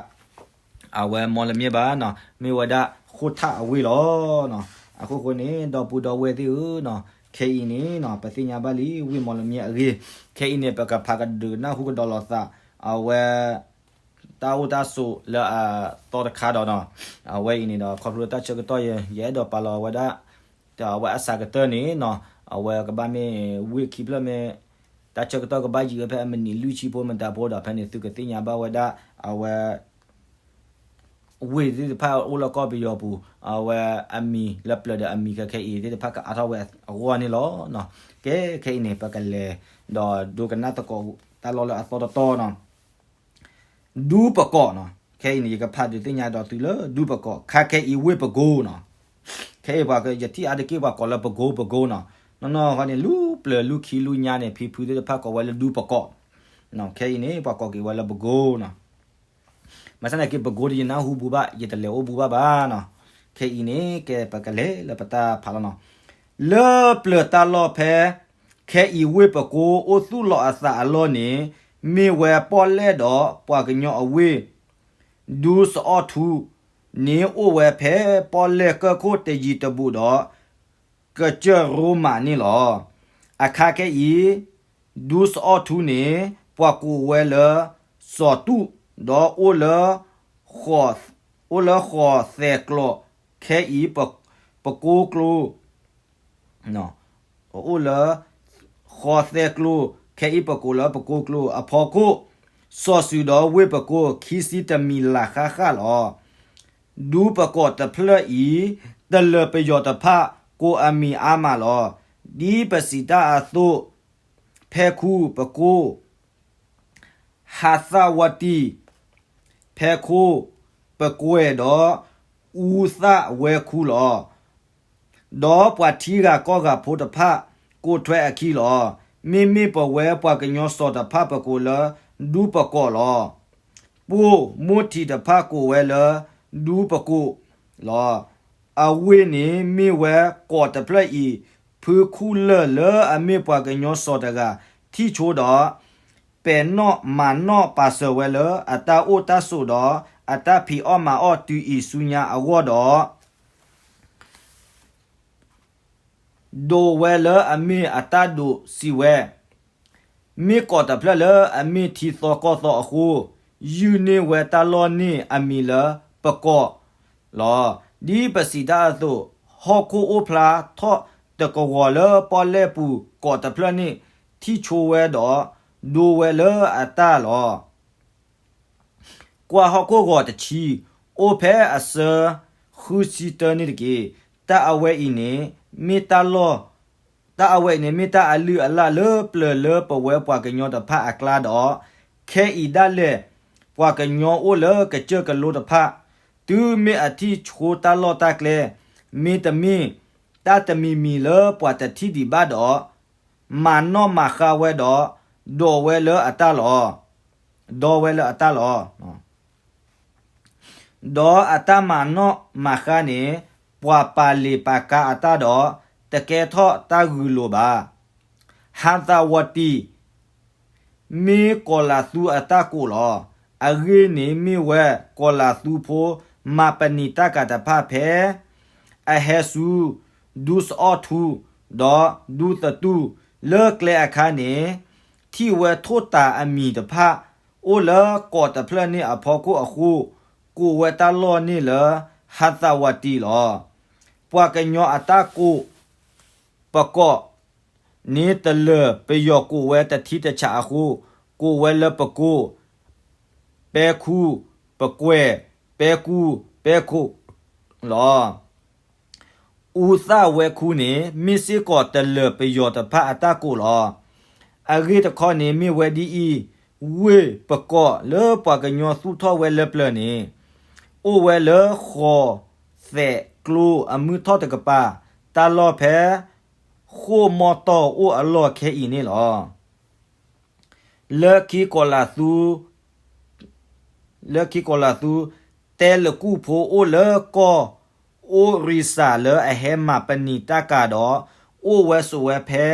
အဝဲမီလမၠဲၣ်ဘၣ်နီၤ, မ့ၢ်ဝဲဒၣ်ဃိၣ်ထၣ်အဝ့ၢ်လီၤနီၤ. အဃိဃိန့ၣ် ဒီပုၢ်ဒီဝဲၢ်သ့ၣ်ဧၢနီၤ, ခဲအံၤန့ၣ်နီၤ ပသ့ၣ်ညါဘၣ်လံ ဝ့ၢ်မီလမၠဲၣ်အဂ့ၢ်, ခဲအံၤန့ၣ် ပကဖးကဒုးနၢ်ဟူကဒီးလိာ်သး အဝဲ တၢ်အိၣ်တၢ်ဆိးလၢအသီတခါဒီးနီၤ, အဝဲအံၤန့ၣ်ဒီး ခီဖျိလၢတၢ်ဆၢကတီၢ်ယဲ ယအဲၣ်ဒိးပာ်လီၤဝဲဒၣ် အဝဲအစှၤကတၢၢ်န့ၣ်နီၤ, အဝဲကဘၣ်မ့ၢ်ဝ့ၢ်ခံဖျၢၣ်မ့ၢ် တၢ်ဆၢကတီၢ်ကဘၣ်ယံာ်ဝဲဖဲအမံးနံးလွံၢ်ဆံဖိမတၤဖိဒီး ဖဲန့ၣ်သုကသ့ၣ်ညါဘၣ်ဝဲဒၣ် အဝဲ ဝ့ၢ်သ့ၣ်တဖၣ်အိၣ်လၢကီၢ်ပယီၤပူၤ အဝဲအမံၤလၢပျၢၤဒီးအမံၤခဲခဲအံၤသ့ၣ်တဖၣ် ကအါထီၣ်ဝဲအဂီၢ်န့ၣ်လီၤ. ကဲ ခဲအံၤန့ၣ် ပကလဲၤ ဒီးဒိကနၣ်သကိးတၢ်လီၢ်လၢအသီတတီၤနီၤ. ဒူပကိးနီၤ, ခဲအံၤန့ၣ် ယကဖးဒုးသ့ၣ်ညါဒီးသုလၢဒူပကိး ခါခဲအံၤဝ့ၢ်ပကိနီၤ. ခဲအံၤပှၤကယထံၣ်အါတက့ၢ်ပှၤကိးလၢပကိပကိနီၤ. နီၢ်နီၢ်ဃီန့ၣ် လူၤပျၢၤလူၤခံလူၤညါန့ၣ် ဖံဖုသ့ၣ်တဖၣ်ကိးဝဲလၢဒူပကိး. ခဲအံၤန့ၣ် ပှၤကိးက့ၤဝဲလၢပကိနီၤ. ဘၣ်ဆၣ်သနာ်က့ ပကိဒီးယနၢ်ဟူဘူးဘၣ် ယတလဲၤအိၣ်ဘူးဘၣ်ဘၣ်နီၤ. ခဲအံၤန့ၣ် ကဲပကလဲၤလၢပတၢ်ဖးလီၤနီၤ. လၢပျၢၤတၢ်လီၢ်ဖဲ ခဲအံၤဝ့ၢ်ပကိအိၣ်သူၣ်လီၤအသးအလီၢ်န့ၣ် မ့ၢ်ဝဲပီၣ်လဲၣ်ဒီးပှၤကညီအဝ့ၢ် ဒူစအီၣ်ထူန့ၣ်အိၣ်ဝဲဖဲပီၣ်လဲၣ်ကၢၢ်ခိၣ်တယံၤတဘူးဒီး ကစၢၢ်ရိမးန့ၣ်လီၤ. အခါခဲအံၤ ဒူစအီၣ်ထူန့ၣ် ပှၤကိးဝဲလၢ စီၤတူၣ် ဒီးအိၣ်လၢ အိၣ်လၢဃီၤသဲးကျိး ခဲအံၤ ပကိကျိ အိၣ်လၢ ဃီၤသဲးကျိ ခဲအံၤပကိးလၢပကိကျိအဖီခိၣ် စီၤစုၤဒီးဝ့ၢ်ပကိ ခံဆံတမံၤလၢ်ဃၣ်ဃၣ်လီၤ. ဒူပကိးတဖျၢၣ်အံၤ တလၢၤပယီၤတဖၣ် ကိးအမံၤအါမးလီၤ. ဒ်ပစံးတၢ်အသိး ဖဲခူပကိ ဟးသၣ်ဝီတံၢ် ဖဲခိၣ်ပကွဲၢ်ဒီး အူသၣ်ဝဲခူလီၤ. ဒီးပှၤထံဂၤကီၢ်ဂၤဖိတဖၣ် ကိးထွဲအခံလီၤ. မ့မ့ၢ်ပဝဲပှၤကညီစီၤတဖၣ်ပကိးလၢ ဒူပကိးလီၤ. ပိၢ်မိၢ်ထံးတဖၣ်ကိးဝဲလၢ ဒူပကိးလီၤ. အဝ့ၢ်န့ၣ်မ့ၢ်ဝဲကိးတဖျၢၣ်အံၤ ဖုခူၣ်လၢၢ်လၢအမ့ၢ်ပှၤကညီစီၤတဂၤ ထံၣ်ဆိဒီး ပဲာ်နီၣ်မၤနီၣ်ပာ်စၢၤဝဲလၢ အတၢ်အိၣ်တၢ်ဆိးဒီး အတၢ်ဖံးအီၣ်မၤအီၣ်တုၤအံၤဆူညါအဂီၢ်ဒီး ဒိးဝဲလၢအမ့ၢ်အတၢ်ဒိးစံးဝဲ, မ့ၢ်ကိးတဖျၢၣ်လၢအမ့ၢ်ထံသီကီၢ်သီအဃိ, ယုၢ်န့ၢ်ဝဲတၢ်လီၢ်န့ၢ်အမံၤလၢပကိးလီၤ. ဒ်ပစံးတၢ်အသိး, ဟီၣ်ခိၣ်အိၣ်ဖျါထီၣ်တကဝီၤလၢပီၣ်လဲၣ်ပူၤကိးတဖျၢၣ်န့ၣ် ထံၣ်ဆိဝဲဒီး ဒိးဝဲလၢအတၢ်လီၤ. ကွၢ်ဟီၣ်ခိၣ်ဂီၤတဆံ, အိၣ်ဖဲအဆၢဃုဆံတၢန့ၣ်တက့ၢ်. တၢ်အဝဲအံၤန့ၣ် မ့ၢ်တၢ်လီၢ်, တၢ်အဝဲအံၤန့ၣ် မ့ၢ်တၢ်အလုၢ်အလၢ်လၢပျၢၤလၢပဝဲပှၤကညီတဖၣ်အကျါဒီး, ခဲအံၤဒၣ်လဲာ် ပှၤကညီအိၣ်လၢကစၢၢ်ကလိတဖၣ်, တုၤမ့ၢ်အထံၣ်ဆိတၢ်လီၢ်တၢ်ကျဲ, မ့တမ့ၢ် တၢ်တမံၤမံၤလၢပှၤတထံၣ်ဒံးဘၣ်ဒီး မၤနီၣ်မၤဃါဝဲဒီး ဒိးဝဲလၢအတၢ်လီၤ. ဒီးဝဲလၢအတၢ်လီၤ. ဒီးအတၢ်မၤနီၣ်မၤဃါန့ၣ် ပှၤပာ်လ့ၤပာ်ကါအတၢ်ဒီး တကဲထီၣ်တၢ်ဂုာ်လိာ်ဘၣ်. ဟးသးဝီၤတံၢ် မ့ၢ်ကီၤလၤသူအတၢ်ကိးလီၤ. အဂ့ၢ်န့ၣ်မ့ၢ်ဝဲ ကီၤလၤသူဖိမၤပနံာ်တၢ်ကၤတဖၣ်ဖဲ အဟဲဆူ ဒူစအီၣ်ထူ ဒီးဒူသတူၢ် လၢကျဲအခါန့ၣ် ထံ ထံၣ်ဝဲထိၣ်တၤအမံၤတဖၣ် အိၣ်လၢကီးတဖျၢၣ်န့ၣ်အဖီခိၣ်အဃိ, ကိးဝဲတၢ်လီၢ်န့ၣ်လၢ ဟးသးဝးတံးလီၤ. ပှၤကညီအတၢ်ကိး ပကိး န့ၣ်တလၢၤပယီၤကိးဝဲတထံတဆးအဃိ, ကိးဝဲလၢပကိး, ပဲခူ, ပကွဲၢ်, ပဲကူ, ပဲခိၣ်လီၤ. အူသၣ်ဝဲခူန့ၣ် မ့ၢ်စ့ၢ်ကီးတလၢၤပယီၤတဖၣ်အတၢ်ကိးလီၤ. အဂ့ၢ်တခီန့ၣ်မ့ၢ်ဝဲဒ်အံၤ, ဝ့ၢ်ပကိးလၢပှၤကညီသူၣ်ထီၣ်ဝဲလၢပျၢၤန့ၣ်, အိၣ်ဝဲလၢဃိးသဲးကျိအမုၢ်ထီၣ်တကပၤ, တၢ်လီၢ်ဖဲ ဃိၣ်မီၢ်တီၢ်အိၣ်အလီၢ်ခဲအံၤန့ၣ်လီၤ. လၢခံကီးလးသူ လၢခံကီးလးသူ တဲလကူၣ်ဖိအိၣ်လၢကီၢ်အိရံစၢ်လၢအဟဲမၤပနံာ်တၢ်ကၤဒီး အိၣ်ဝဲဆိးဝဲဖဲ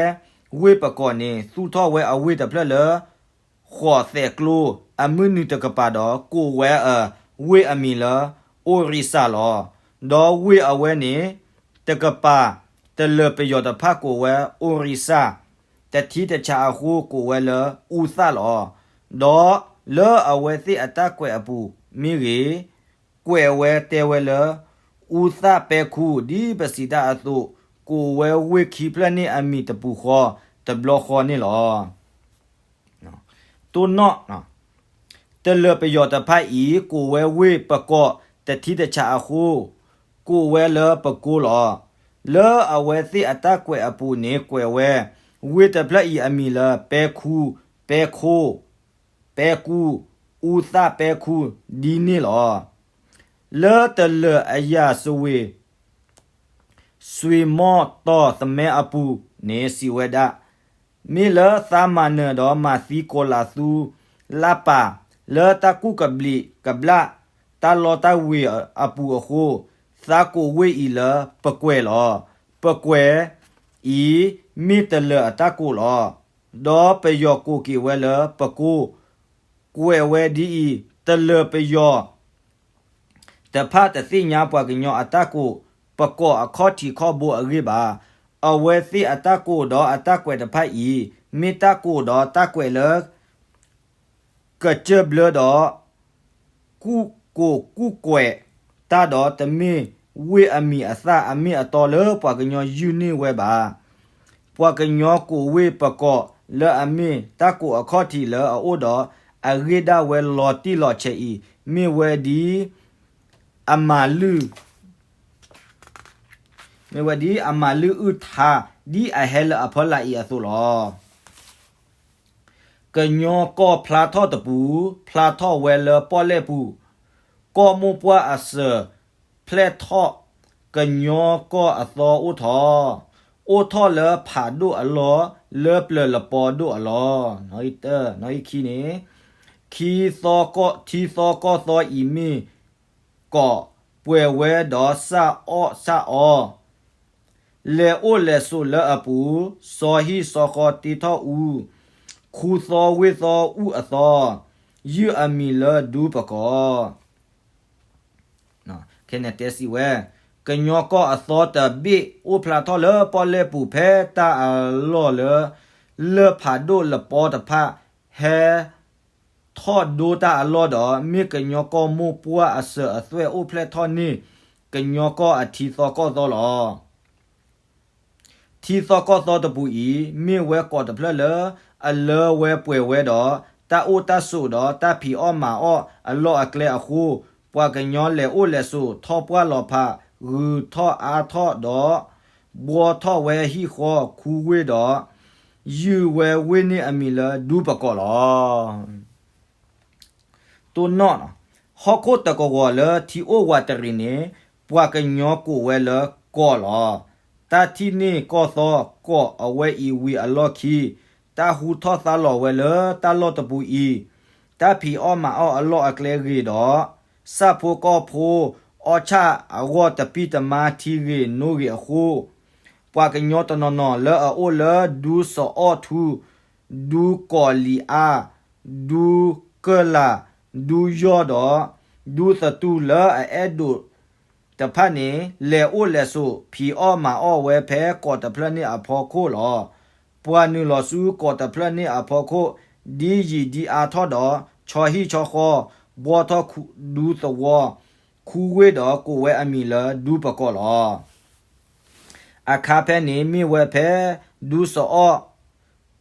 ဝ့ၢ်ပကိးန့ၣ် သူၣ်ထီၣ်ဝဲအဝ့ၢ်တဖျၢၣ်လၢ ဃိးသဲးကျိ အမုၢ်နုာ်တကပၤဒီး ကိးဝဲအဝ့ၢ်အမံၤလၢ အိရံစၢ်လီၤ. ဒီးဝ့ၢ်အဝဲန့ၣ် တကပၤ တလၢၤပယီၤတဖၣ်ကိးဝဲ အိရံစၢ်, တထံတဆးအဃိကိးဝဲလၢ အူသၣ်လီၤ. ဒီးလၢအဝဲသ့ၣ်အတၢ်ကွဲးအပူၤမ့ၢ်ဂ့ၤ, ကွဲးဝဲတဲဝဲလၢ အူသၣ်ပဲခူ ဒ်ပစံးတၢ်အသိး, ကိးဝဲဝ့ၢ်ခံဖျၢၣ်န့ၣ်အမံၤတပူၤဃီ တဘျီဃီန့ၣ်လီၤ. တိၢ်နီၣ်, တလၢၤပယီၤတဖၣ်အံၤ ကိးဝဲဝ့ၢ်ပကိးတထံတဆးအဃိ, ကိးဝဲလၢပကိးလီၤ. လၢအဝဲသ့ၣ်အတၢ်ကွဲးအပူၤန့ၣ်ကွဲးဝဲ, ဝ့ၢ်တဖျၢၣ်အံၤအမံၤလၢ ပဲခူ, ပဲခိ, ပဲကူ, အူသၣ်ပဲခူ ဒ်န့ၣ်လီၤ. လၢတလၢၤအယၤစဝ့ၤ စွ့ၤမီၢ်တီၢ်သမဲအပူၤန့ၣ်စံးဝဲဒၣ်, မ့ၢ်လၢသးမၤနၢၤဒီးမၤသံကီးလးသူ လၢပၢ် လၢတၢ်ကူၣ်ကဘျံးကဘျၣ် တၢ်လီတၢ်ဝ့ၤအပူၤအဃိ, သးကိးဝ့ၢ်အံၤလၢပကွဲၢ်လီၤ. ပကွဲၢ်အံၤ မ့ၢ်တလၢၤအတၢ်ကိးလီၤ. ဒီးပယီၤကိးက့ၤဝဲလၢပကိး, ကွဲးဝဲဒ်အံၤ, တလၢၤပယီၤ တဖၣ်တသ့ၣ်ညါပှၤကညီအတၢ်ကိး ပကိးအခီၣ်ထံးခီၣ်ဘိအဂ့ၢ်ဘၣ်. အဝဲသ့ၣ်အတၢ်ကိးဒီးအတၢ်ကွဲးတဖၣ်အံၤ မ့ၢ်တၢ်ကိးဒီးတၢ်ကွဲးလၢ ကစၢၢ်ဘျၢဒီး ကူၣ်ကိးကူၣ်ကွဲးတၢ်ဒီး တမ့ၢ်ဝ့ၢ်အမံၤအသၣ်အမ့ၢ်အတီလၢပှၤကညီယုၢ်န့ၢ်ဝဲဘၣ်. ပှၤကညီကိးဝ့ၢ်ပကိးလၢအမ့ၢ်တၢ်ကိးအခီၣ်ထံးလၢအအိၣ်ဒီး အဂ့ၢ်ဒၣ်ဝဲလီၤတံၢ်လီၤဆဲးအံၤ မ့ၢ်ဝဲဒ်အမၤလုၢ် မ့ၢ်ဝဲဒ်အမၤလုၢ်အုၣ်ထါ ဒ်အဟဲလၢအဖီလာ်အံၤအသိးလီၤ. ကညီကီၢ်ဖျါထီၣ်တပူၤ ဖျါထီၣ်ဝဲလၢပီၣ်လဲၣ်ပူၤ, ကီၢ်မိၢ်ပှၢ်အစၢၤဖျဲၣ်ထီၣ်, ကညီကီၢ်အသီအိၣ်ထီၣ်, အိၣ်ထီၣ်လၢဖးဒိၣ်အလီၢ် လၢပျၢၤလပီဒိၣ်အလီၢ်. နီၣ်ဂံၢ်ခံန့ၣ်, ထံသီကီၢ်သီအံၤမ့ၢ် ကီး, ပှဲၤဝဲဒီးစၢ်အီၣ်စၢ်အီ, လဲၤအိၣ်လဲၤဆိးလၢအပူၤ, စီၤဟံၣ်စီၤဃီတ့ထီၣ်အူ, ခူသီဝ့ၢ်သီအူၣ်အသီ, ယုၢ်အမံၤလၢဒူပကီၢ်. ခဲန့ၣ်တဲစံးဝဲ, ကညီကီၢ်အသီတဘ့ၣ်အိၣ်ဖျါထီၣ်လၢပီၣ်လဲၣ်ပူၤဖဲတၢ်အလီၢ်လၢ လၢၢ်ဖးဒိၣ်လပီတဖၣ် ဟဲ ထီၣ်ဒိတၢ်အလီၢ်ဒီး မ့ၢ်ကညီကီၢ်မိၢ်ပှၢ်အစၢၤအသွဲၣ်အိၣ်ဖျဲၣ်ထီၣ်န့ၢ် ကညီကီၢ်အထံသီကီၢ်သီလီၤ. ထံသီကီၢ်သီတပူၤအံၤ မ့ၢ်ဝဲကီးတဖျၢၣ်လၢ အလၢဝဲပှဲၤဝဲဒီး တၢ်အိၣ်တၢ်ဆိးဒီးတၢ်ဖံးအီၣ်မၤအီၣ်အလီၢ်အကျဲအဃိ, ပှၤကညီလဲၤအိၣ်လဲၤဆိးထီၣ်ပှၢ်လီၤဖး ဂုၤထီၣ်အါထီၣ်ဒီး ဘှီထီၣ်ဝဲဟံၣ်ဃီခူဝ့ၢ်ဒီး ယုၢ်ဝဲဝ့ၢ်န့ၣ်အမံၤလၢဒူပကီၢ်လီၤ. တိၢ်နီၣ်, ဟီၣ်ခိၣ်တကဝီၤလၢထံအိၣ်ဝးတရံးန့ၣ် ပှၤကညီကိးဝဲလၢကီၢ်လီၤ. တၢ်ထံၣ်န့ၢ်ကီၢ်သီကီးအဝဲအံၤဝံၤအလီၢ်ခံ, တၢ်ဟူထီၣ်သါလီၤဝဲလၢတၢ်လီၢ်တပူၤအံၤ, တၢ်ဖံးအီၣ်မၤအီၣ်အလီၢ်အကျဲဂ့ၤဒီး ဆၣ်ဖိကီၢ်ဖိအီၣ်ဆၣ်အဂီၢ်တပံၢ်တမါထံဂ့ၤနိဂ့ၤအဃိ, ပှၤကညီတနီၤနီၤလၢအအိၣ်လၢဒူစီၤအီၣ်ထူ, ဒူကီၢ်လံၤအါ, ဒူကၢၢ်လၢ်, ဒူယီၢ်ဒီး ဒူသတူၢ်လၢအအဲၣ်ဒိးတဖၣ်န့ၣ် လဲၤအိၣ်လဲၤဆိးဖံးအီၣ်မၤအီၣ်ဝဲဖဲကီးတဖျၢၣ်န့ၣ်အဖီခိၣ်လီၤ. ပှၤနုာ်လီၤဆူကီးတဖျၢၣ်န့ၣ်အဖီခိၣ် ဒ်ယံာ်ဒ်အါထီၣ်ဒီး ဆီဟံၣ်ဆီဃီ, ဘှီထီၣ်ဒူသဝီ, ခူဝ့ၢ်ဒီးကိးဝဲအမံၤလၢဒူပကီးလီၤ. အခါဖဲန့ၣ်မ့ၢ်ဝဲဖဲ ဒူစအီၣ်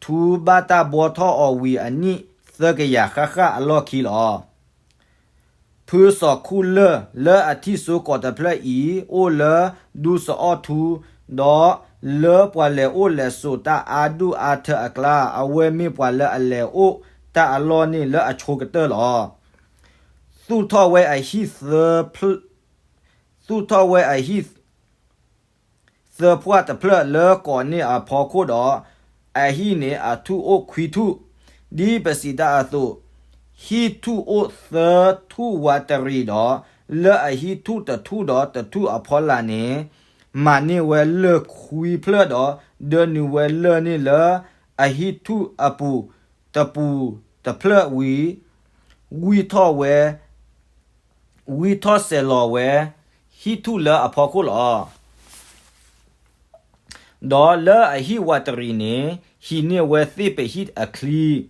ထူဘၣ်တၢ်ဘှီထီၣ်အီၤဝံၤအနံၣ် သၢကယၤဃၣ်ဃၣ်အလီၢ်ခံလီၤ. ဖုစီၤခူၣ်လၢၢ်လၢအထံၣ်စိကီးတဖျၢၣ်အံၤ အိၣ်လၢဒူစအီၣ်ထူ, ဒီးလၢပှၤလဲၤအိၣ်လဲၤဆိးတၢ်အါဒူၣ်အါထၢအကျါ အဝဲမ့ၢ်ပှၤလၢအလဲၤအိၣ်တၢ်အလီၢ်န့ၣ်လၢအဆိကတၢၢ်လီၤ. သူၣ်ထီၣ်ဝဲအဟံၣ်သၢဖျၢၣ် သူၣ်ထီၣ်ဝဲအဟံၣ်သၢဖှၣ်တဖျၢၣ်လၢကီးန့ၣ်အဖီခိၣ်ဒီး အဟံၣ်န့ၣ်အထူၣ်အိၣ်ခွံထူၣ်, ဒ်ပစံးတၢ်အသိး, ဟံၣ်ထူၣ်အိၣ်သၢထူၣ်ဝးတရံးဒီး လၢအဟံၣ်ထူၣ်တထူၣ်ဒီးတထူၣ်အဖီလာ်န့ၣ် မၤန့ၢ်ဝဲလၢၢ်ခွံဖျၢၣ်ဒီး ဒၢနုာ်ဝဲလၢၢ်န့ၣ်လၢအဟံၣ်ထူၣ်အပူၤတပူၤတဖျၢၣ်ဝံၤ ဝံၢ်ထီၣ်ဝဲ ဝံၢ်ထီၣ်စဲၤလီၤဝဲ ဟံၣ်ထူၣ်လၢအဖီခိၣ်လီၤ. ဒီးလၢအဟံၣ်ဝးတရံးန့ၣ် ဟံးန့ၢ်ဝဲသ့ၣ်ပဟံၣ်အချံ,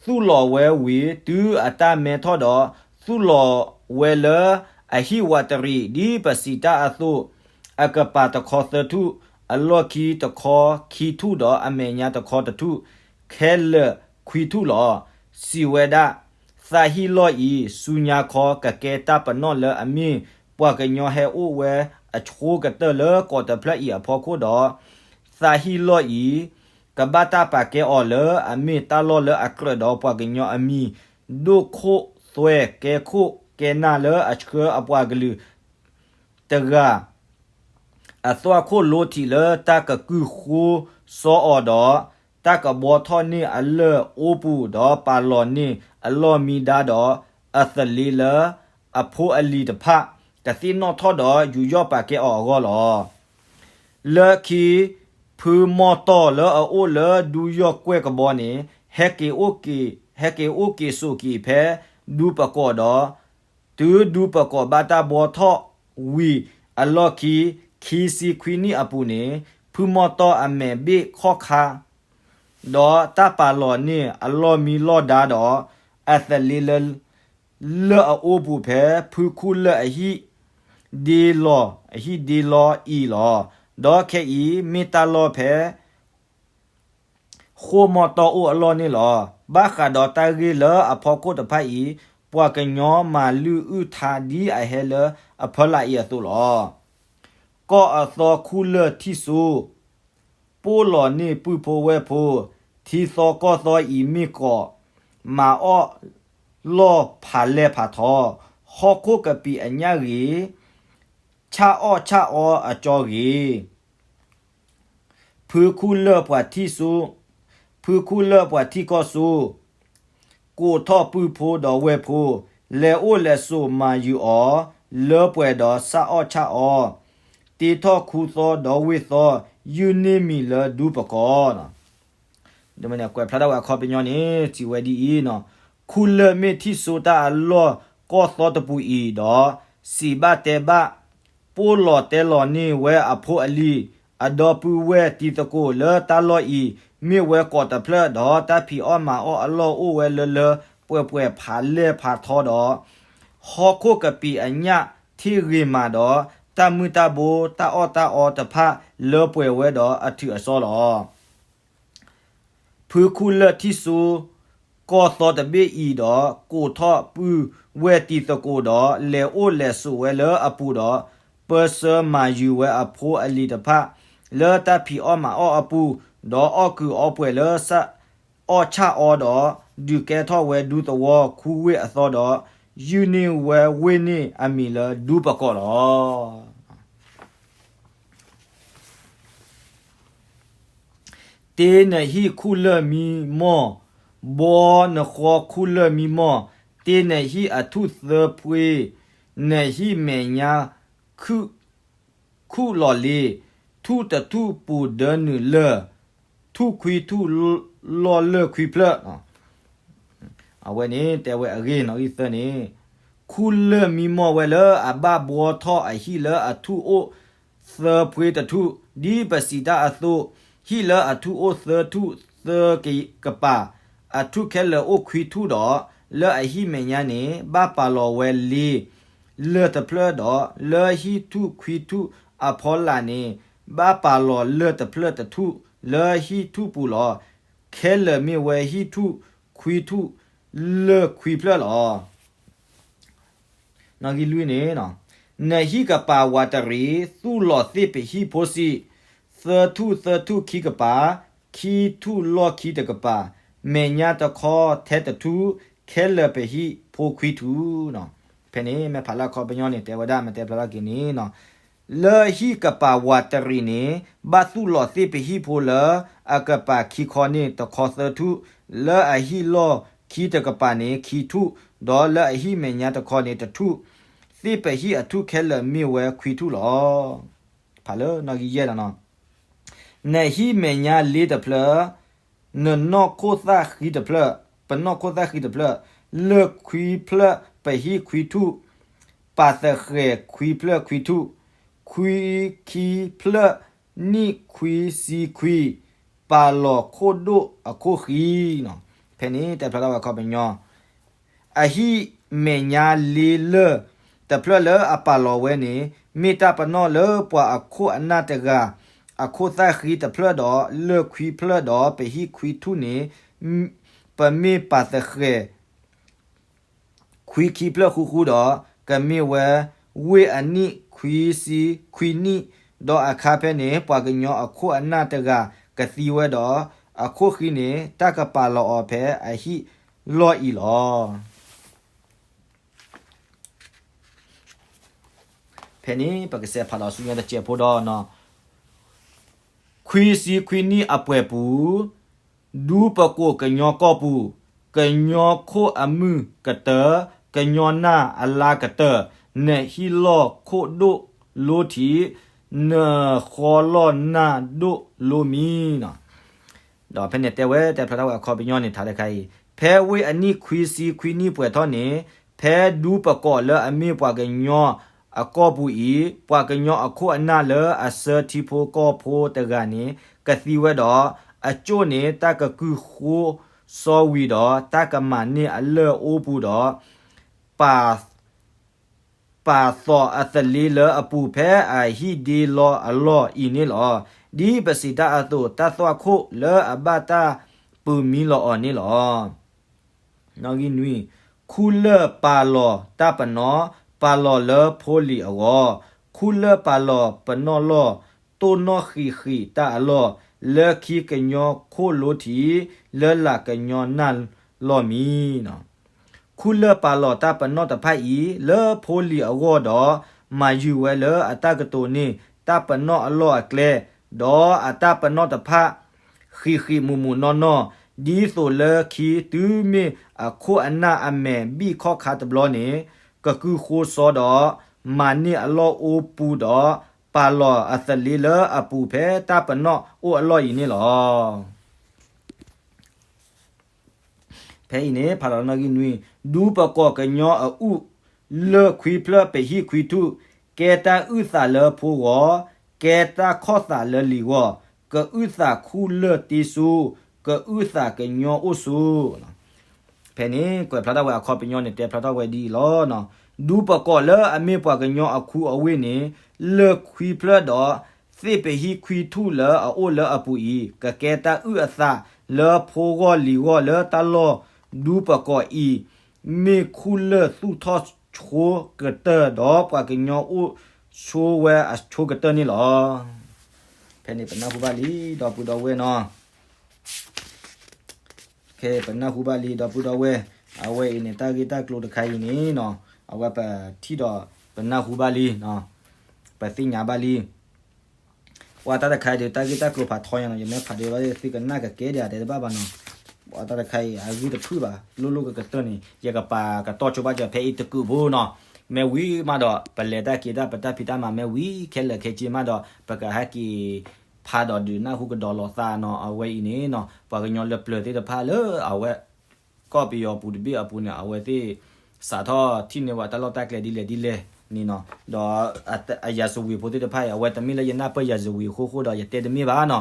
သူၣ်လီၤဝဲဝံၤ တုၤအတၢ်မဲထီၣ်ဒီး သူၣ်လီၤဝဲလၢအဟံၣ်ဝးတရံး ဒ်ပစံးတၢ်အသိး, အကပၤတခီသၢထူၣ်, အလီၢ်ခံတခီခံထူၣ်ဒီးအမဲာ်ညါတခီတထူၣ်, ခဲလၢာ်ခွံထူၣ်လီၤ. စံးဝဲဒၣ်, သးဟံၣ်လီၢ်အံၤ ဆူညါခီ ကကဲတၢ်ပနီၣ်လၢအမ့ၢ် ပှၤကညီဟဲအိၣ်ဝဲအဆိကတၢၢ်လၢကီးတဖျၢၣ်အံၤအဖီခိၣ်ဒီး, သးဟံၣ်လီၢ်အံၤ ကဘၣ်တၢ်ပာ်ကဲအီၤလၢအမ့ၢ်တၢ်လီၢ်လၢအကြၢးဒီးပှၤကညီအမံၤ ဒိၣ်ခိၣ်သွဲကဲခိၣ်ကဲနၢ်လၢအဆှၢအပှၤကလုာ်တဂၤ အသွၣ်ခိၣ်လိထံးလၢတၢ်ကကုၢ်ဃိစီအီၤဒီး, တၢ်ကဘှီထီၣ်န့ၢ်အလၢၢ်အိပူၤဒီးပာ်လီၤန့ၢ်အလီၢ်မံဒါဒီး, အသလ့လၢအဖိအလံၤတဖၣ် ကသ့ၣ်နီၣ်ထီၣ်ဒီးယူးယီၣ်ပာ်ကဲအီၤအဂီၢ်လီၤ. လၢခံ ဖုမီၢ်တီၢ်လၢအအိၣ်လၢဒူယီၢ်ကွဲၢ်ကဘီန့ၣ် ဟဲက့ၤအိၣ်က့ၤ, ဟဲက့ၤအိၣ်က့ၤဆိးက့ၤဖဲဒူပကီးဒီး တုၤဒူပကီးဘၣ်တၢ်ဘှီထီၣ်ဝံၤအလီၢ်ခံ ခံဆံခွံနံၣ်အပူၤန့ၣ် ဖုမီၢ်တီၢ်အမဲာ်ဘ့ၣ်ခီၣ်ခါ ဒီးတၢ်ပာ်လီၤန့ၢ်အလီၢ်မံလီၢ်ဒါဒီး အသလ့လၢ လၢၢ်အအိပူၤဖဲ ဖုခူၣ်လၢၢ်အဟံၣ် ဒ့လီၤ, အဟံၣ်ဒ့လီၤအံၤလီၤ. ဒီးခဲအံၤမ့ၢ်တၢ်လီၢ်ဖဲ ဃိၣ်မီၢ်တီၢ်အိၣ်အလီၢ်န့ၣ်လီၤ. ဘၣ်ဃးဒီးတၢ်ဂ့ၢ်လၢအဖီခိၣ်တဖၣ်အံၤ ပှၤကညီမၤလုၢ်အုၣ်ထါဒ်အဟဲလၢအဖီလာ်အံၤအသိးလီၤ. ကီၢ်အသီခူၣ်လၢၢ်ထံၣ်စိ ပိၢ်လီၤန့ၢ်ပုၢ်ဖိဝဲၢ်ဖိ, ထံသီကီၢ်သီအံၤမ့ၢ်ကီး, မၤအီၣ်လီၢ်ဖးလဲၢ်ဖးထီ, ဟီၣ်ခိၣ်ကပံာ်အညၣ်ဂ့ၤ, ဆၣ်အီၣ်ဆၣ်အီအကၠီဂ့ၤ, ဖုခူၣ်လၢၢ်ပှၤထံၣ်စိ, ဖုခူၣ်လၢၢ်ပှၤထံၣ်ကီၢ်စိ, ကိးထီၣ်ပုၢ်ဖိဒီးဝဲၢ်ဖိ, လဲၤအိၣ်လဲၤဆိးမၤယုာ်အီၤ, လၢပှဲၤဒီးဆၣ်အီၣ်ဆၣ်အီ, တ့ထီၣ်ခူသီဒီးဝ့ၢ်သီ, ယုၢ်န့ၢ်မံၤလၢဒူပကီး. ကွဲးဖျါထီၣ်ဝဲအခီပညီန့ၣ် စံးဝဲဒ်အံၤ, ခူၣ်လၢၢ်မ့ၢ်ထံၣ်စိတၢ်အလီၢ်ကီၢ်သီတပူၤအံၤဒီး, စံးဘၣ်တဲဘၣ် ပိၢ်လီၤတဲလီၤန့ၢ်ဝဲအဖိအလံၤ, အဒီပုၢ်ဝဲၢ်တံၤသကိးလၢတၢ်လီၢ်အံၤ မ့ၢ်ဝဲကီးတဖျၢၣ်ဒီး တၢ်ဖံးအီၣ်မၤအီၣ်အလီၢ်အိၣ်ဝဲလၢလၢပှဲၤပှဲၤဖးလဲၢ်ဖးထီဒီး ဟီၣ်ခိၣ်ကပံာ်အညၣ်ထံၣ်ဂ့ၤမးဒီး တၢ်မုၢ်တၢ်ဘိတၢ်အီၣ်တၢ်အီတဖၣ်လၢပှဲၤဝဲဒီးအထုးအစီလီၤ. ဖုခူၣ်လၢၢ်ထံၣ်စိ ကီၢ်သီတဘ့ၣ်အံၤဒီး ကိးထီၣ်ပုၢ်ဝဲၢ်တံၤသကိးဒီး လဲၤအိၣ်လဲၤဆိးဝဲလၢအပူၤဒီး ပၢဆှၢမၤယုာ်ဝဲအဖိအလံၤတဖၣ် လၢတၢ်ဖံးအီၣ်မၤအီၣ်အပူၤ, ဒီးအီၣ်ကုာ်အီပှဲၤလၢဆၣ်အီၣ်ဆၣ်အီဒီး ဒုးကဲထီၣ်ဝဲဒူသဝီခူဝ့ၢ်အသီဒီး ယုၢ်န့ၢ်ဝဲဝ့ၢ်န့ၣ်အမံၤလၢဒူပကီးလီၤ. တ့နဟံၣ်ခူၣ်လၢၢ်မံမီၢ်, ဘှီနဃီခူၣ်လၢၢ်မံမီၢ်, တ့နဟံၣ်အထူၣ်သၢဖှ့, နဟံၣ်မဲာ်ညါ ခူၣ်လီၤလ့ၤ, ထူၣ်တထူၣ်ပူၤဒၢနုာ်လၢၢ်, ထူၣ်ခွံထူၣ်လီၢ်လၢၢ်ခွံဖျၢၣ်. အဝဲန့ၣ်တဲဝဲအဂ့ၢ်နီၤ ဂံၢ်သၢန့ၣ်, ခူၣ်လၢၢ်မံမီၢ်ဝဲလၢအဘၣ်ဘှီထီၣ်အဟံၣ်လၢအထူၣ်အိၣ်သၢဖှ့တထူၣ်, ဒ်ပစံးတၢ်အသိး, ဟံၣ်လၢအထူၣ်အိၣ်သၢထူၣ်သၢကပၤ, အထူၣ်ခဲလၢာ်အိၣ်ခွံထူၣ်ဒီး, လၢအဟံၣ်မဲာ်ညါန့ၣ် ဘၣ်ပာ်လီၤဝဲလ့ လၢၢ်တဖျၢၣ်ဒီး, လၢဟံၣ်ထူၣ်ခွံထူၣ်အဖီလာ်န့ၣ် ဘၣ်ပာ်လီၤလၢၢ်တဖျၢၣ်တထူၣ် လၢဟံၣ်ထူၣ်ပူၤလီၤ. ခဲလၢာ်မ့ၢ်ဝဲဟံၣ်ထူၣ်ခွံထူၣ်လၢၢ်ခွံဖျၢၣ်လီၤ. နီၣ်ဂံၢ်လွံၢ်န့ၣ်, နဟံၣ်ကပၤဝးတရံး သူၣ်လီၤသ့ၣ်ပဟံၣ်ဖိစံး, သၢထူၣ်သၢထူၣ်ခံကပၤ, ခံထူၣ်လီၢ်ခံတကပၤ, မဲာ်ညါတခီထဲတထူၣ်, ခဲလၢာ်ပဟံၣ်ဖိခွံထူၣ်. ဖဲန့ၣ် မ့ၢ်ဖးလၢအခီပညီန့ၣ် တဲဝဲဒၣ်မ့ၢ်တဲဖျါထီၣ်က့ၤန့ၣ် လၢဟံၣ်ကပၤဝးတရံးန့ၣ် ဘၣ်သူၣ်လီၤသ့ၣ်ပဟံၣ်ဖိလၢအကပၤခံခီန့ၣ် တခီသၢထူၣ်, လၢအဟံၣ်လီၢ်ခံတကပၤန့ၣ် ခံထူၣ်, ဒီးလၢအဟံၣ်မဲာ်ညါတခီန့ၣ် တထူၣ်, သ့ၣ်ပဟံၣ်အထူၣ်ခဲလၢာ်မ့ၢ်ဝဲခွံထူၣ်လီၤ. ဖးလၢနီၣ်ဂံၢ်ယဲၢ်လီၤနီၤ. နဟံၣ်မဲာ်ညါလ့တဖျၢၣ်, နနီၢ်ခိၣ်သၣ်ဃံတဖျၢၣ်, ပနီၢ်ခိၣ်သၣ်ဃံတဖျၢၣ်, လၢၢ်ခွံဖျၢၣ်ပဟံၣ်ခွံထူၣ်, ပာ်သဃဲၤခွံဖျၢၣ်ခွံထူၣ်, ခွံခံဖျၢၣ်နံၣ်ခွံဆံခွံ, ပာ်လီၤခိၣ်ဒိၣ်အခိၣ်ဃံ. ဖဲန့ၣ်တဲဖျါထီၣ်ဝဲအခီပညီ အဟံၣ်မဲာ်ညါလ့လၢၢ်တဖျၢၣ်လၢအပာ်လီၤဝဲန့ၣ် မ့ၢ်တၢ်ပနီၣ်လၢပှၤအခိၣ်အနၢ်တဂၤ အခိၣ်သၣ်ဃံတဖျၢၣ်ဒီး လၢၢ်ခွံဖျၢၣ်ဒီးပဟံၣ်ခွံထူၣ်န့ၣ် ပမ့ၢ်ပာ်သဃဲၤ ခွံခံဖျၢၣ်ဃူဃူဒီး ကမ့ၢ်ဝဲ ဝ့ၢ်အနံၣ်ခွံဆံခွံနံၣ်, ဒီးအခါဖဲန့ၣ် ပှၤကညီအခိၣ်အနၢ်တဂၤကသံဝဲဒီး အခိၣ်ဃံန့ၣ် တၢ်ကပာ်လီၤအီၤဖဲအဟံၣ်လီၢ်အံၤလီၤ. ဖဲန့ၣ် ပကစးဖးဒီးဆူညါတစဲးဖိဒီး ခွံဆံခွံနံၣ်အပှဲၤပူၤ, ဒူပကိးကညီကီၢ်ပူၤ, ကညီခိၣ်အမုၢ်ကတၢၢ်, ကညီနၢ်အလါကတၢၢ်, နဟံၣ်လီၢ်ခိၣ်ဒိၣ်လိထံး, နဃီလီၢ်နၢ်ဒိၣ်လိမံၤ. ဒီးဖဲန့ၣ်တဲဝဲ တဲဖျါထီၣ်ဝဲအခီပညီန့ၣ် ထါတခါအံၤ, ဖဲဝ့ၢ်အနံၣ်ခွံဆံခွံနံၣ်ပှဲၤထီၣ်န့ၣ်, ဖဲဒူပကိးလၢအမ့ၢ်ပှၤကညီအကီၢ်ပူၤအံၤ, ပှၤကညီအခိၣ်အနၢ်လၢအဆၢထံဖိကီၢ်ဖိတဂၤန့ၣ် ကသံဝဲဒီး, အကၠိၣ်န့ၣ် တၢ်ကကုၢ်ဃိစီဝံၤဒီး တၢ်ကမၤန့ၢ်အလၢၢ်အိပူၤဒီး ပာ် ပာ်သိးအသလ့လၢအပူၤဖဲအဟံၣ်ဒ့လီအလီၢ်အံၤန့ၣ်လီၤ. ဒ်ပစံးတၢ်အသိး တၢ်သွၣ်ခိၣ်လၢအဘၣ်တၢ်ပုၢ်မံလီၤအီၤန့ၣ်လီၤ. နီၣ်ဂံၢ်နွံ, ခူလၢၢ်ပာ်လီၤတၢ်ပနီၣ်, ပာ်လီၤလၢဖိလံၤအဂီၢ်, ခူလၢၢ်ပာ်လီၤပနီၣ်လီၢ်, တိၢ်နီၣ်ဃံးဃံးတၢ်အလီၢ်, လၢခံကညီခိၣ်လိထံး, လၢလာ်ကညီနၢ်လီၢ်မံၤ. ခူလၢၢ်ပာ်လီၤတၢ်ပနီၣ်တဖၣ်အံၤ လၢဖိလံၤအဂီၢ်ဒီး မၤယုၤဝဲလၢအတၢ်ကတိၤန့ၢ် တၢ်ပနီၣ်အလီၢ်အကျဲ, ဒီးအတၢ်ပနီၣ်တဖၣ် ဃံးဃံးမုာ်မုာ်နီၢ်နီၢ်, ဒ်သိးလၢခံတုၤမ့ၢ်အခိၣ်အနၢ်အမဲာ်ဘံၣ်ခီၣ်ခါတဘျီန့ၣ် ကကုၢ်ဃိစီဒီး မၤန့ၢ်အလီၢ်အိပူၤဒီး ပာ်လီၤအသလ့လၢအပူၤဖဲတၢ်ပနီၣ်အိၣ်အလီၢ်အံၤန့ၣ်လီၤ. ဖဲအံၤန့ၣ် ဖးလီၤနီၣ်ဂံၢ်နွံ, ဒူပကိးကညီအအုၣ်, လၢၢ်ခွံဖျၢၣ်ပဟံၣ်ခွံထူၣ်, ကဲတၢ်အုၣ်သးလၢဖိဂီၢ်, ကဲတၢ်ခီၣ်သးလၢလံၤဂီၢ်, ကအုၣ်သးခူလၢၢ်တ့စိ, ကအုၣ်သးကညီအိၣ်စိ. ဖဲန့ၣ် ကွဲးဖျါထီၣ်ဝဲအခီပညီန့ၣ် တဲဖျါထီၣ်ဝဲဒ်အံၤလီၤ. ဒူပကိးလၢအမ့ၢ်ပှၤကညီအခူအဝ့ၢ်န့ၣ် လၢၢ်ခွံဖျၢၣ်ဒီး သ့ၣ်ပဟံၣ်ခွံထူၣ်လၢအအိၣ်လၢအပူၤအံၤ ကကဲတၢ်အုၣ်အသးလၢဖိဂီၢ်လံၤဂီၢ်လၢတၢ်လီၢ်ဒူပကိးအံၤ မ့ၢ်ခူလၢၢ်သူၣ်ထီၣ်ဆိကတၢၢ်ဒီးပှၤကညီအိၣ်ဆိဝဲအဆိကတၢၢ်န့ၣ်လီၤ. ဖဲန့ၣ်ပနၢ်ဟူဘၣ်လံ ဒီပုၢ်ဒီဝဲၢ်နီၤ. ခဲပနၢ်ဟူဘၣ်လံဒီပုၢ်ဒီဝဲၢ်, အဝဲအံၤန့ၣ် တၢ်ဂ့ၢ်တၢ်ကျိၤတခါအံၤန့ၣ်နီၤ, အဝဲပထံၣ်ဒီးပနၢ်ဟူဘၣ်လံ, ပသ့ၣ်ညါဘၣ်လံ. ပှၤတၢ်တခါအံၤဒီး တၢ်ဂ့ၢ်တၢ်ကျိၤဖးထီညါနီၤ, ယမ့ၢ်ဖးဒိးဘၣ်သုကနၣ်ကကဲဒံးဧါ တဲတဘၣ်ဘၣ်နီၤ. ပှၤတၢ်တခါအံၤ အဂ့ၢ်တဖုၣ်ဘၣ်, လိၣ်လိၣ်ကကတၢၢ်န့ၣ် ယကပာ်ကတီၢ်ဆိဘၣ်ကၢၤဖဲအံၤတကုးဖိနီၤ. မ့ၢ်ဝံၤမးဒီး ပလဲၤတၢ်က့ၤတၢ် ပတၢ်ဖံးတၢ်မၤမ့ၢ်ဝံၤခဲလၢာ်ခဲဆ့မးဒီး ပကဟဲက့ၤဖးဒီးဒုးနၢ်ဟူကဒီးလိာ်သးနီၤ. အဝဲအံၤန့ၣ်နီၤ ပှၤကညီလၢပျၢၤသ့ၣ်တဖၣ်လၢအဝဲ ကီၢ်ပယီၤပူၤတဘ့ၣ်အပူၤန့ၣ် အဝဲသ့ၣ်စးထီၣ်ထံၣ်န့ၢ်ဝဲတၢ်လီၢ်တၢ်ကျဲဒ်လဲၣ်ဒ်လဲၣ် န့ၣ်နီၤ, ဒီးအ အရာဇဝင်ဖိသ့ၣ်တဖၣ်အံၤ အဝဲတမ့ၢ်လၢယနၢ်ပၢၢ် ရာဇဝင် အဃိဃိဒီး ယတဲတမ့ၢ်ဘၣ်နီၤ.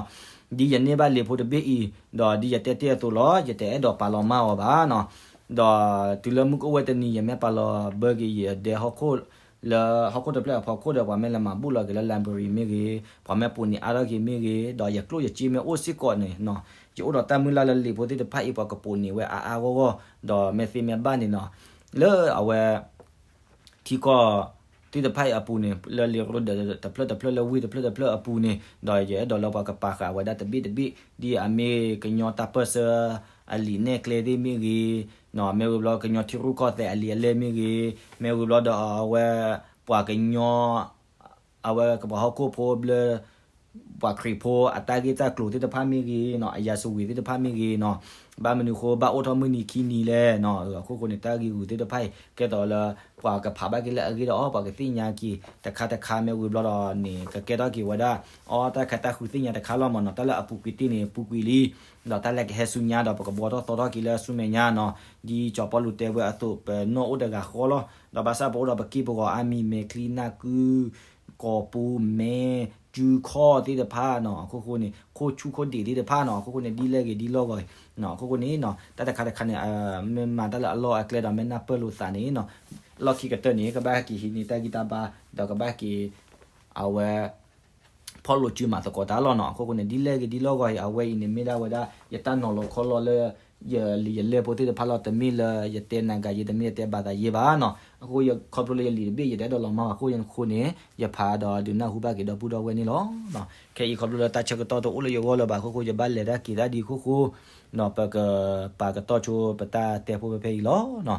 ဒ်ယန့ၢ်ဘၣ်လံာ်ဖိတဘ့ၣ်အံၤ ဒီးဒ်ယတဲတ့ၢ်အသိးလီၤ, ယတအဲၣ်ဒိးပာ်လီၤမၢ်အီၤဘၣ်နီၤ. ဒီးတုၤလၢမုၢ်ကအိၣ်ဝဲတနံၤ ယမ့ၢ်ပာ်လီၤဘၢက့ၤယဒဲဟီၣ်ခိၣ် လၢဟီၣ်ခိၣ်တဖျၢၣ်အဖီခိၣ်ဒီး ပှၤမ့ၢ်လဲၤမၤဘူၣ်လီၤက့ၤလၢ library မ့ၢ်ဂ့ၤ, ပှၤမ့ၢ်ပိာ်န့ၢ်အါထီၣ်က့ၤမ့ၢ်ဂ့ၤ, ဒီးယကျိၣ်ယစ့မ့ၢ်အိၣ်စ့ၢ်ကီးန့ၣ်နီၤ, ယအိၣ်ဒီးတၢ်မုၢ်လၢ်လၢလံာ်ဖိသ့ၣ်တဖၣ်အံၤ ပှၤကပိာ်န့ၢ်ဝဲအါအါဂီၢ်ဂီၢ်, ဒီးမ့ၢ်သ့မ့ၢ်ဘၣ်န့ၣ်နီၤ, လၢအဝဲ ထံကီၢ်သ့ၣ်တဖၣ်အံၤအပူၤန့ၣ် လၢလံာ်ရိဒၢးတဖျၢၣ်တဖျၢၣ် လၢဝ့ၢ်တဖျၢၣ်တဖျၢၣ်အပူၤန့ၣ် ဒီးယအဲၣ်ဒိးလၢပှၤကပာ်ဃာ်ဝဲဒၣ်တဘ့ၣ်တဘ့ၣ် ဒ်အမ့ၢ်ကညီတၢ်ပၢၢ်ဆၢ အလံာ်နဲၣ်ကျဲသ့ၣ်မ့ၢ်ဂ့ၤ, မ့ၢ်ဝံၤဘျီကညီထံရူၢ်ကီၢ်သဲးအလံာ်အလဲၢ်မ့ၢ်ဂ့ၤ, မ့ၢ်ဝံၤဘျီဒီးအဝဲ ပှၤကညီ အဝဲကပှၤဟီၣ်ခိၣ်ဖိဘျၢ ပှၤခရံာ်ဖိအတၢ်ဂ့ၢ်တၢ်ကျိၤသ့ၣ်တဖၣ်မ့ၢ်ဂ့ၤနီၤ, အရာဇဝင်သ့ၣ်တဖၣ်မ့ၢ်ဂ့ၤနီၤ, ဘၣ်မနုၤအဃိ ဘၣ်အိၣ်ထီၣ်မုၢ်နံၤခံနံၤလဲၣ်နီၤ, အခိၣ်ဃိန့ၣ် တၢ်ဂ့ၢ်ဂူၤသ့ၣ်တဖၣ်အံၤ ကဲသိးလၢ ပှၤကဖးဘၣ်က့ၤလၢအဂ့ၢ်ဒီးအီၤ ပှၤကသ့ၣ်ညါက့ၤတခါတခါ မ့ၢ်ဝံၤဘျီဒီးန့ၣ် ကကဲထီၣ်က့ၤဝဲဒၣ် အီတၢ်ခးတၢ်ဃုသ့ၣ်ညါတခါလီၤမးနီၤ, တၢ်လၢအပူၤကွံာ်တ့ၢ်န့ၣ် ပူၤကွံာ်လံ ဒီးတၢ်လၢကဟဲဆူညါဒီး ပကဘှီထီၣ်သီထီၣ်က့ၤလၢဆူမဲာ်ညါနီၤ, ဒ်စီၤပီလူးတဲဝဲအသိး ပနီၢ်အိၣ်တဂၤဃီလီၤ, ဒီးဘၣ်ဆၣ်ပအိၣ်ဒီးပက့ၢ်ပဂီၤအါမံၤ မဲာ်ချံနၢ်ကု ကီၢ်ပူၤ မဲ ကုခီၣ်သ့ၣ်တဖၣ်နီၤ, အခိၣ်ဃိန့ၣ် ခိၣ်ဆူၣ်ခိၣ်ဒံးသ့ၣ်တဖၣ်နီၤ, အခိၣ်ဃိန့ၣ် ဒ်လဲၣ်ဂ့ၤဒ်လီၢ်ဂီၤအံၤနီၤ, အခိၣ်ဃိန့ၣ်နီၤ တၢ်တခါတခါန့ၣ် မ့ၢ်မၤတၢ်လၢအလီၢ်အကျဲဒီး မ့ၢ်နၢ်ပၢၢ်လိာ်သးန့ၣ်နီၤ, လီၢ်ခံကတၢၢ်န့ၣ် ကဘၣ်က့ၤဟံးန့ၢ်တၢ်ဂံၢ်တၢ်ဘါ ဒီးကဘၣ်က့ၤ အဝဲ ဖီၣ်လိာ်စုမၤသကိးတၢ်လီၤနီၤ, အခိၣ်ဃိန့ၣ် ဒ်လဲၣ်ဂ့ၤဒ်လီၢ်ဂီၤအံၤ အဝဲအံၤန့ၣ်မ့ၢ်ဒၣ်ဝဲဒၣ် ယတၢ်နီၤလီၤခီလီၤလၢ ယလံာ်ယလဲၢ်ဖိသ့ၣ်တဖၣ်လီၤ, တမ့ၢ်လၢယတဲနၤဂၤယ့ တမ့ၢ်ယတဲဘၣ်သးယ့ဘၣ်နီၤ, အဃိခီဖျိလၢယလံာ်တဘ့ၣ် ယတအဲၣ်ဒိးလီၤမၢ်အဃိန့ၣ် ယဖးဒီးဒုးနၢ်ဟူဘၣ်က့ၤဒီပုၢ်ဒီဝဲၢ်န့ၣ်လီၤ. ခဲအံၤခီဖျိလၢတၢ်ဆၢကတီၢ်တအိၣ်လၢယဂီၢ်လၢၤဘၣ်အခိၣ်ဃိ ယဘၣ်လဲၤတၢ်က့ၤတၢ်ဒ်အခိၣ်ဃိ ဒီးပကပာ်ကတီၢ်ဆိပတၢ်တဲဖိဖဲဖဲအံၤလီၤ.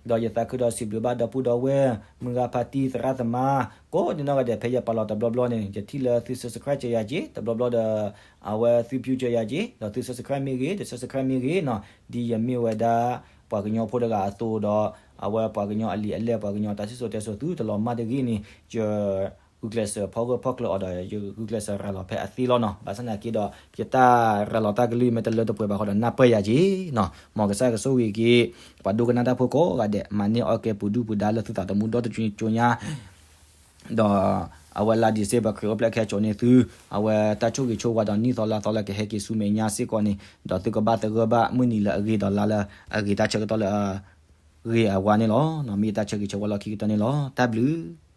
ဒီးယသးခုဒီးစံးဘျုးဘၣ်ဒီပုၢ်ဒီဝဲၢ် မုၢ်ဂၤဖါတံၢ်သရၣ်သမါ ကိးဒံနီၢ်ဂၤဒဲး ဖဲယပာ်လီၤတဘျီဘျီန့ၣ် ယထံၣ်လၢသု subscribe စၢၤယၤက့ၤ တဘျီဘျီဒီး အဝဲသု view စၢၤယၤက့ၤ ဒီးသု subscribe မ့ၢ်ဂ့ၤ တ subscribe မ့ၢ်ဂ့ၤနီၤ, ဒ်ယမ့ၢ်ဝဲဒၣ် ပှၤကညီဖိတဂၤအသိးဒီး အဝဲပှၤကညီအလံာ်အလဲၢ် ပှၤကညီတၢ်စံၣ်စိၤတဲစိၤ သုတလီၤမၢ်တဂ့ၤန့ၣ် ယ ဂုာ်ကျဲးစၢးဖီဂၢၢ်ဖီၣ်ကျၢၤအီၤဒီး ယဂုာ်ကျဲးစၢးရၤလီၤဖဲအသ့လီၤနီၤ. ဘၣ်ဆၣ်သနာ်က့ဒီး ယတၢ်ရၤလီၤတၢ်ကလုၢ်မ့ၢ်တလၢတပှဲၤဘၣ်ဃီဒီး နၢ်ပၢၢ်ယၤက့ၤနီၤ. မ်ကစၢ်ကဆိၣ်ဂ့ၤက့ၤ ပှၤဒိကနၣ်တၢ်ဖိကိးဂၤဒဲး မၤန့ၢ်အီၣ်ကဲပူၤဒုၣ်ပူၤဒါလၢသုသးသမူဒီတကၠိညါ ဒီးအဝဲလါ December ခရံာ်အိၣ်ဖျဲၣ်ခဲကိာ်န့ၣ်သု အဝဲတၢ်ဆိၣ်ဂ့ၤဆိၣ်ဝါဒီးနံၣ်သီလါသီလၢကဟဲက့ၤဆူမဲာ်ညါစ့ၢ်ကီးန့ၣ် ဒီးသုကဘၣ်သဂၢၢ်ဘၣ်မုၢ်နံၤလၢအဂ့ၤဒီးလါလၢအဂ့ၤ တၢ်ဆၢကတီၢ်လၢအဂ့ၤအဝါန့ၣ်လီၤ. မ့ၢ်ယတၢ်ဆၢဂ့ၤဆၢဝါလီၢ်ခံကတၢၢ်န့ၣ်လီၤ. တၢ်ဘျုး